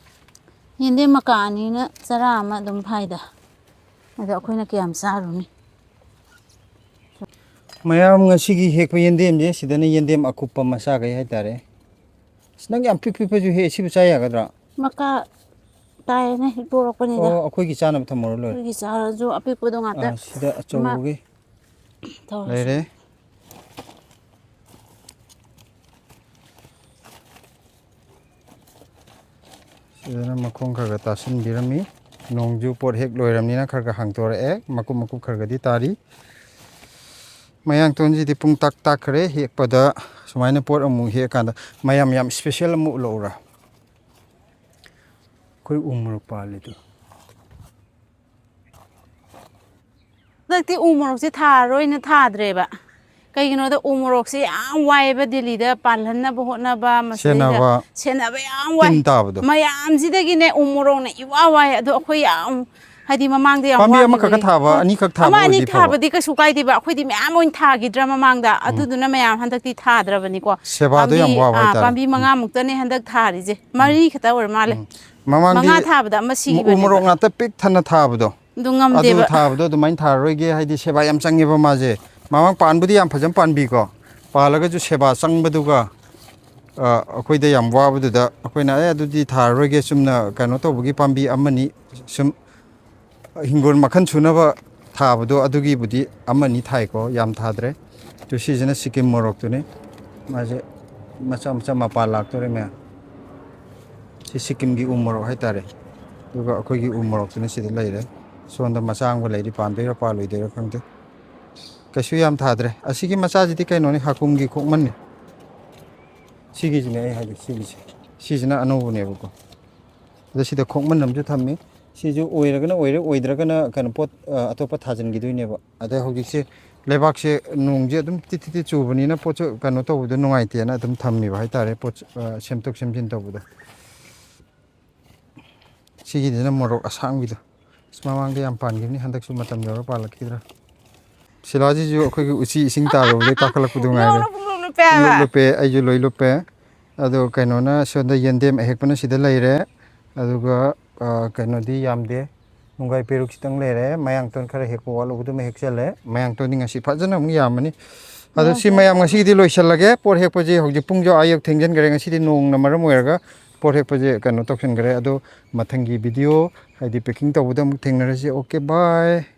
ꯌꯦꯟꯗꯦꯝ ꯃꯀꯥ ꯑꯅꯤꯅ ꯆꯔꯥ ꯑꯃ ꯑꯗꯨꯝ ꯐꯥꯏꯗ꯫ ꯑꯗꯣ ꯑꯩꯈꯣꯏꯅ ꯀꯌꯥꯝ ꯆꯥꯔꯨꯅꯤ? ꯃꯌꯥꯝ ꯉꯁꯤꯒꯤ ꯍꯦꯛꯄ ꯌꯦꯟꯗꯦꯝꯁꯦ ꯁꯤꯗꯅ ꯌꯦꯟꯗꯦꯝ ꯑꯀꯨꯞꯄ ꯃꯆꯥꯈꯩ ꯍꯥꯏꯇꯥꯔꯦ꯫ ꯑꯁ, ꯅꯪ ꯌꯥꯝ ꯄꯤꯛ ꯄꯤꯛꯄꯁꯨ ꯍꯦꯛꯑꯦ, ꯁꯤꯕꯨ ꯆꯥ ꯌꯥꯒꯗ꯭ꯔꯥ? ꯃꯀꯥ ꯇꯥꯏꯌꯦꯅ ꯍꯦꯛꯇꯣꯔꯛꯄꯅꯤꯗ꯫ ꯑꯣ, ꯑꯩꯈꯣꯏꯒꯤ ꯆꯥꯅꯕ ꯊꯝꯃꯨꯔ ꯂꯣꯏꯔꯦ꯫ ꯑꯩꯈꯣꯏꯒꯤ ꯆꯥꯔꯁꯨ ꯑꯄꯤꯛꯄꯗꯣ ꯉꯥꯛꯇ꯫ ꯑꯥ, ꯁꯤꯗ ꯑꯃ ꯑꯆꯧꯕꯒꯤ ꯇꯧꯔꯁꯤ꯫ ꯂꯩꯔꯦ꯫ ꯁꯤꯗꯅ ꯃꯈꯣꯡ ꯈꯔ ꯈꯔ ꯇꯥꯁꯤꯟꯕꯤꯔꯝꯃꯤ꯫ ꯅꯣꯡꯖꯨ ꯄꯣꯠ ꯍꯦꯛ ꯂꯣꯏꯔꯕꯅꯤꯅ ꯈꯔ ꯈꯔ ꯍꯥꯡꯇꯣꯔꯛꯑꯦ꯫ ꯃꯀꯨꯞ ꯃꯀꯨꯞ ꯈꯔ ꯈꯔꯗꯤ ꯇꯥꯔꯤ꯫ ꯃꯌꯥꯡꯇꯣꯟꯁꯤꯗꯤ ꯄꯨꯡ ꯇꯥꯛ ꯇꯥꯛꯈ꯭ꯔꯦ꯫ ꯍꯦꯛꯄꯗ ꯁꯨꯃꯥꯏꯅ ꯄꯣꯠ ꯑꯃꯨꯛ ꯍꯦꯛꯑꯀꯥꯟꯗ ꯃꯌꯥꯝ ꯌꯥꯝ ꯏꯁꯄꯦꯁꯦꯜ ꯑꯃ ꯎꯠꯂꯛꯎꯔꯥ? ꯑꯩꯈꯣꯏ ꯎ ꯃꯣꯔꯣꯛ ꯄꯥꯜꯂꯤꯗꯣ꯫ ꯍꯟꯗꯛꯇꯤ ꯎ ꯃꯣꯔꯣꯛꯁꯦ ꯊꯥꯔꯔꯣꯏꯅ ꯊꯥꯗ꯭ꯔꯦꯕ꯫ ꯀꯩꯒꯤꯅꯣꯗ ꯎ ꯃꯣꯔꯣꯛꯁꯦ ꯌꯥꯝ ꯋꯥꯏꯑꯦꯕ, ꯗꯦꯜꯂꯤꯗ ꯄꯥꯜꯍꯟꯅꯕ ꯍꯣꯠꯅꯕ, ꯃꯁꯤꯗꯩꯗ ꯁꯦꯟꯅꯕ, ꯁꯦꯟꯅꯕ ꯌꯥꯝ ꯋꯥꯏ꯫ ꯇꯤꯟ ꯇꯥꯕꯗꯣ꯫ ꯃꯌꯥꯝꯁꯤꯗꯒꯤꯅꯦ ꯎ ꯃꯣꯔꯣꯛꯅ ꯏꯋꯥ ꯋꯥꯏ꯫ ꯑꯗꯣ ꯑꯩꯈꯣꯏ ꯌꯥꯝ, ꯍꯥꯏꯗꯤ, ꯃꯃꯥꯡꯗ ꯌꯥꯝ ꯄꯥꯝꯕꯤ ꯋꯥꯈꯤꯕꯅꯦ꯫ ꯑꯃꯈꯛꯀ ꯊꯥꯕ, ꯍꯣꯏ, ꯑꯅꯤꯈꯛ ꯊꯥꯕ ꯑꯃ ꯑꯅꯤ ꯑꯣꯏꯗꯤ ꯐꯕ꯫ ꯊꯥꯕꯗꯤ ꯀꯩꯁꯨ ꯀꯥꯏꯗꯦꯕ, ꯑꯩꯈꯣꯏꯗꯤ ꯃꯌꯥꯝ ꯑꯣꯏꯅ ꯊꯥꯈꯤꯗ꯭ꯔꯥ ꯃꯃꯥꯡꯗ, ꯎꯝ꯫ ꯑꯗꯨꯗꯨꯅ ꯃꯌꯥꯝ ꯍꯟꯗꯛꯇꯤ ꯊꯥꯗ꯭ꯔꯕꯅꯤꯀꯣ꯫ ꯁꯦꯕꯥꯗꯣ ꯄꯥꯝꯕꯤ, ꯌꯥꯝ ꯋꯥꯕ ꯑꯥ, ꯍꯥꯏꯇꯥꯔꯦ꯫ ꯄꯥꯝꯕꯤ ꯎꯝ꯫ ꯃꯉꯥꯃꯨꯛꯇꯅꯦ ꯍꯟꯗꯛ ꯊꯥꯔꯤꯁꯦ, ꯎꯝ꯫ ꯃꯔꯤ ꯈꯛꯇ ꯑꯣꯏꯔ ꯃꯥꯜꯂꯦ꯫ ꯎꯝ꯫ ꯃꯃꯥꯡꯗꯤ ꯃꯉꯥ ꯊꯥꯕꯗ ꯑꯃ ꯎ ꯁꯤꯈꯤꯕꯅꯦꯕ꯫ ꯃꯣꯔꯣꯛ ꯉꯥꯛꯇ ꯄꯤꯛ ꯊꯟꯅ ꯊꯥꯕꯗꯣ꯫ ꯑꯗꯨ ꯑꯗꯨ ꯉꯝꯗꯦꯕ꯫ ꯊꯥꯕꯗꯣ ꯑꯗꯨꯃꯥꯏꯅ ꯊꯥꯔꯔꯣꯏꯒꯦ, ꯍꯥꯏꯗꯤ ꯁꯦꯕꯥ ꯌꯥꯝ ꯆꯪꯉꯦꯕ ꯃꯥꯁꯦ꯫ ꯃꯃꯥꯡ ꯄꯥꯟꯕꯨꯗꯤ ꯌꯥꯝ ꯐꯖꯅ ꯄꯥꯟꯕꯤꯀꯣ, ꯄꯥꯜꯂꯒꯁꯨ ꯁꯦꯕꯥ ꯆꯪꯕꯗꯨꯒ, ꯑ, ꯑꯩꯈꯣꯏꯗ ꯌꯥꯝ ꯋꯥꯕꯗꯨꯗ ꯑꯩꯈꯣꯏꯅ, "ꯑꯦ, ꯑꯗꯨꯗꯤ ꯊꯥꯔꯔꯣꯏꯒꯦ, ꯆꯨꯝꯅ ꯀꯩꯅꯣ ꯇꯧꯕꯒꯤ ꯄꯥꯝꯕꯤ ꯑꯃꯅꯤ ꯁꯨꯝ ꯍꯤꯡꯒꯣꯜ ꯃꯈꯜ ꯁꯨꯅꯕ ꯊꯥꯕꯗꯣ ꯑꯗꯨꯒꯤꯕꯨꯗꯤ ꯑꯃꯅꯤ ꯊꯥꯏꯀꯣ, ꯌꯥꯝ ꯊꯥꯗ꯭ꯔꯦ"꯫ ꯑꯗꯨ ꯁꯤꯁꯤꯅ ꯁꯤꯀꯤꯝ ꯃꯣꯔꯣꯛꯇꯨꯅꯤ꯫ ꯃꯥꯁꯦ ꯃꯆꯥ ꯃꯆꯥ ꯃꯄꯥꯟ ꯂꯥꯛꯇꯣꯔꯦ ꯃꯌꯥꯝ꯫ ꯁꯤ ꯁꯤꯀꯤꯝꯒꯤ ꯎ ꯃꯣꯔꯣꯛ ꯍꯥꯏꯇꯥꯔꯦ꯫ ꯑꯗꯨꯒ ꯑꯩꯈꯣꯏꯒꯤ ꯎ ꯃꯣꯔꯣꯛꯇꯨꯅ ꯁꯤꯗ ꯂꯩꯔꯦ꯫ ꯁꯣꯝꯗ ꯃꯆꯥ ꯑꯃꯒ ꯂꯩꯔꯤ, ꯄꯥꯟꯗꯣꯏꯔꯥ ꯄꯥꯜꯂꯣꯏꯗꯣꯏꯔꯥ ꯈꯪꯗꯦ꯫ ꯀꯩꯁꯨ ꯌꯥꯝ ꯊꯥꯗ꯭ꯔꯦ꯫ ꯑꯁꯤꯒꯤ ꯃꯆꯥꯁꯤꯗꯤ ꯀꯩꯅꯣꯅꯤ, ꯍꯥꯀꯨꯝꯒꯤ ꯈꯣꯛꯃꯟꯅꯤ꯫ ꯁꯤꯒꯤꯁꯤꯅꯦ ꯑꯩ ꯍꯥꯏꯗꯤ ꯁꯤꯒꯤꯁꯦ꯫ ꯁꯤꯁꯤꯅ ꯑꯅꯧꯕꯅꯦꯕꯀꯣ꯫ ꯑꯗ ꯁꯤꯗ ꯈꯣꯡꯃꯟ ꯑꯃꯁꯨ ꯊꯝꯃꯤ꯫ ꯁꯤꯁꯨ ꯑꯣꯏꯔꯒꯅ ꯑꯣꯏꯔꯦ, ꯑꯣꯏꯗ꯭ꯔꯒꯅ ꯀꯩꯅꯣ ꯄꯣꯠ, ꯑ, ꯑꯇꯣꯞꯄ ꯊꯥꯖꯤꯟꯈꯤꯗꯣꯏꯅꯦꯕ꯫ ꯑꯗꯩ ꯍꯧꯖꯤꯛꯁꯦ ꯂꯩꯕꯥꯛꯁꯦ ꯅꯣꯡꯁꯦ ꯑꯗꯨꯝ ꯇꯤꯠ ꯇꯤꯠ ꯇꯤꯠ ꯆꯨꯕꯅꯤꯅ ꯄꯣꯠꯁꯨ ꯀꯩꯅꯣ ꯇꯧꯕꯗꯣ ꯅꯨꯡꯉꯥꯏꯇꯦꯅ ꯑꯗꯨꯝ ꯊꯝꯃꯤꯕ ꯍꯥꯏꯇꯥꯔꯦ, ꯄꯣꯠ, ꯑ, ꯁꯦꯝꯗꯣꯛ ꯁꯦꯝꯖꯤꯟ ꯇꯧꯕꯗꯣ꯫ ꯁꯤꯒꯤꯗꯨꯅ ꯃꯣꯔꯣꯛ ꯑꯁꯥꯡꯕꯤꯗꯣ꯫ ꯑꯁ, ꯃꯃꯥꯡꯗ ꯌꯥꯝ ꯄꯥꯟꯈꯤꯕꯅꯤ, ꯍꯟꯗꯛꯁꯨ ꯃꯇꯝ ꯌꯧꯔ ꯄꯥꯜꯂꯛꯈꯤꯗ꯭ꯔꯥ꯫ ꯁꯤꯂꯥꯁꯤꯁꯨ ꯑꯩꯈꯣꯏꯒꯤ ꯎꯆꯤ ꯏꯁꯤꯡ ꯇꯥꯔꯨꯕꯗꯩ ꯀꯥꯈꯠꯂꯛꯄꯗꯨ ꯉꯥꯏꯔꯦ꯫ ꯅꯣꯡꯅ ꯄꯨꯡꯂꯨꯞ ꯂꯨꯞꯄꯦ ꯍꯥꯏꯕ꯫ ꯄꯨꯡꯂꯨꯞ ꯂꯨꯞꯄꯦ, ꯑꯩꯁꯨ ꯂꯣꯏ ꯂꯨꯞꯄꯦ꯫ ꯑꯗꯣ ꯀꯩꯅꯣꯅ ꯁꯣꯝꯗ ꯌꯦꯟꯗꯦꯝ ꯑꯍꯦꯛꯄꯅ ꯁꯤꯗ ꯂꯩꯔꯦ꯫ ꯑꯗꯨꯒ, ꯑ, ꯀꯩꯅꯣꯗꯤ ꯌꯥꯝꯗꯦ꯫ ꯅꯨꯡꯒꯥꯏ ꯄꯦꯔꯨꯛ ꯈꯤꯇꯪ ꯂꯩꯔꯦ꯫ ꯃꯌꯥꯡꯇꯣꯟ ꯈꯔ ꯍꯦꯛꯄ ꯋꯥꯠꯂꯨꯕꯗꯨꯃ ꯍꯦꯛꯆꯜꯂꯦ꯫ ꯃꯌꯥꯡꯇꯣꯟꯗꯤ ꯉꯁꯤ ꯐꯖꯅ ꯑꯃꯨꯛ ꯌꯥꯝꯃꯅꯤ꯫ ꯑꯗꯣ ꯁꯤ ꯃꯌꯥꯝ ꯉꯁꯤꯒꯤꯗꯤ ꯂꯣꯏꯁꯤꯜꯂꯒꯦ꯫ ꯄꯣꯠ ꯍꯦꯛꯄꯁꯦ ꯍꯧꯖꯤꯛ ꯄꯨꯡꯁꯨ ꯑꯥ ꯌꯧ ꯊꯦꯡꯖꯤꯟꯈ꯭ꯔꯦ꯫ ꯉꯁꯤꯗꯤ ꯅꯣꯡꯅ ꯃꯔꯝ ꯑꯣꯏꯔꯒ ꯄꯣꯠ ꯍꯦꯛꯄꯁꯦ ꯀꯩꯅꯣ ꯇꯧꯁꯤꯟꯈ꯭ꯔꯦ꯫ ꯑꯗꯣ ꯃꯊꯪꯒꯤ ꯚꯤꯗꯤꯑꯣ ꯍꯥꯏꯗꯤ packing ꯇꯧꯕꯗ ꯑꯃꯨꯛ ꯊꯦꯡꯅꯔꯁꯤ꯫ Okay, bye꯫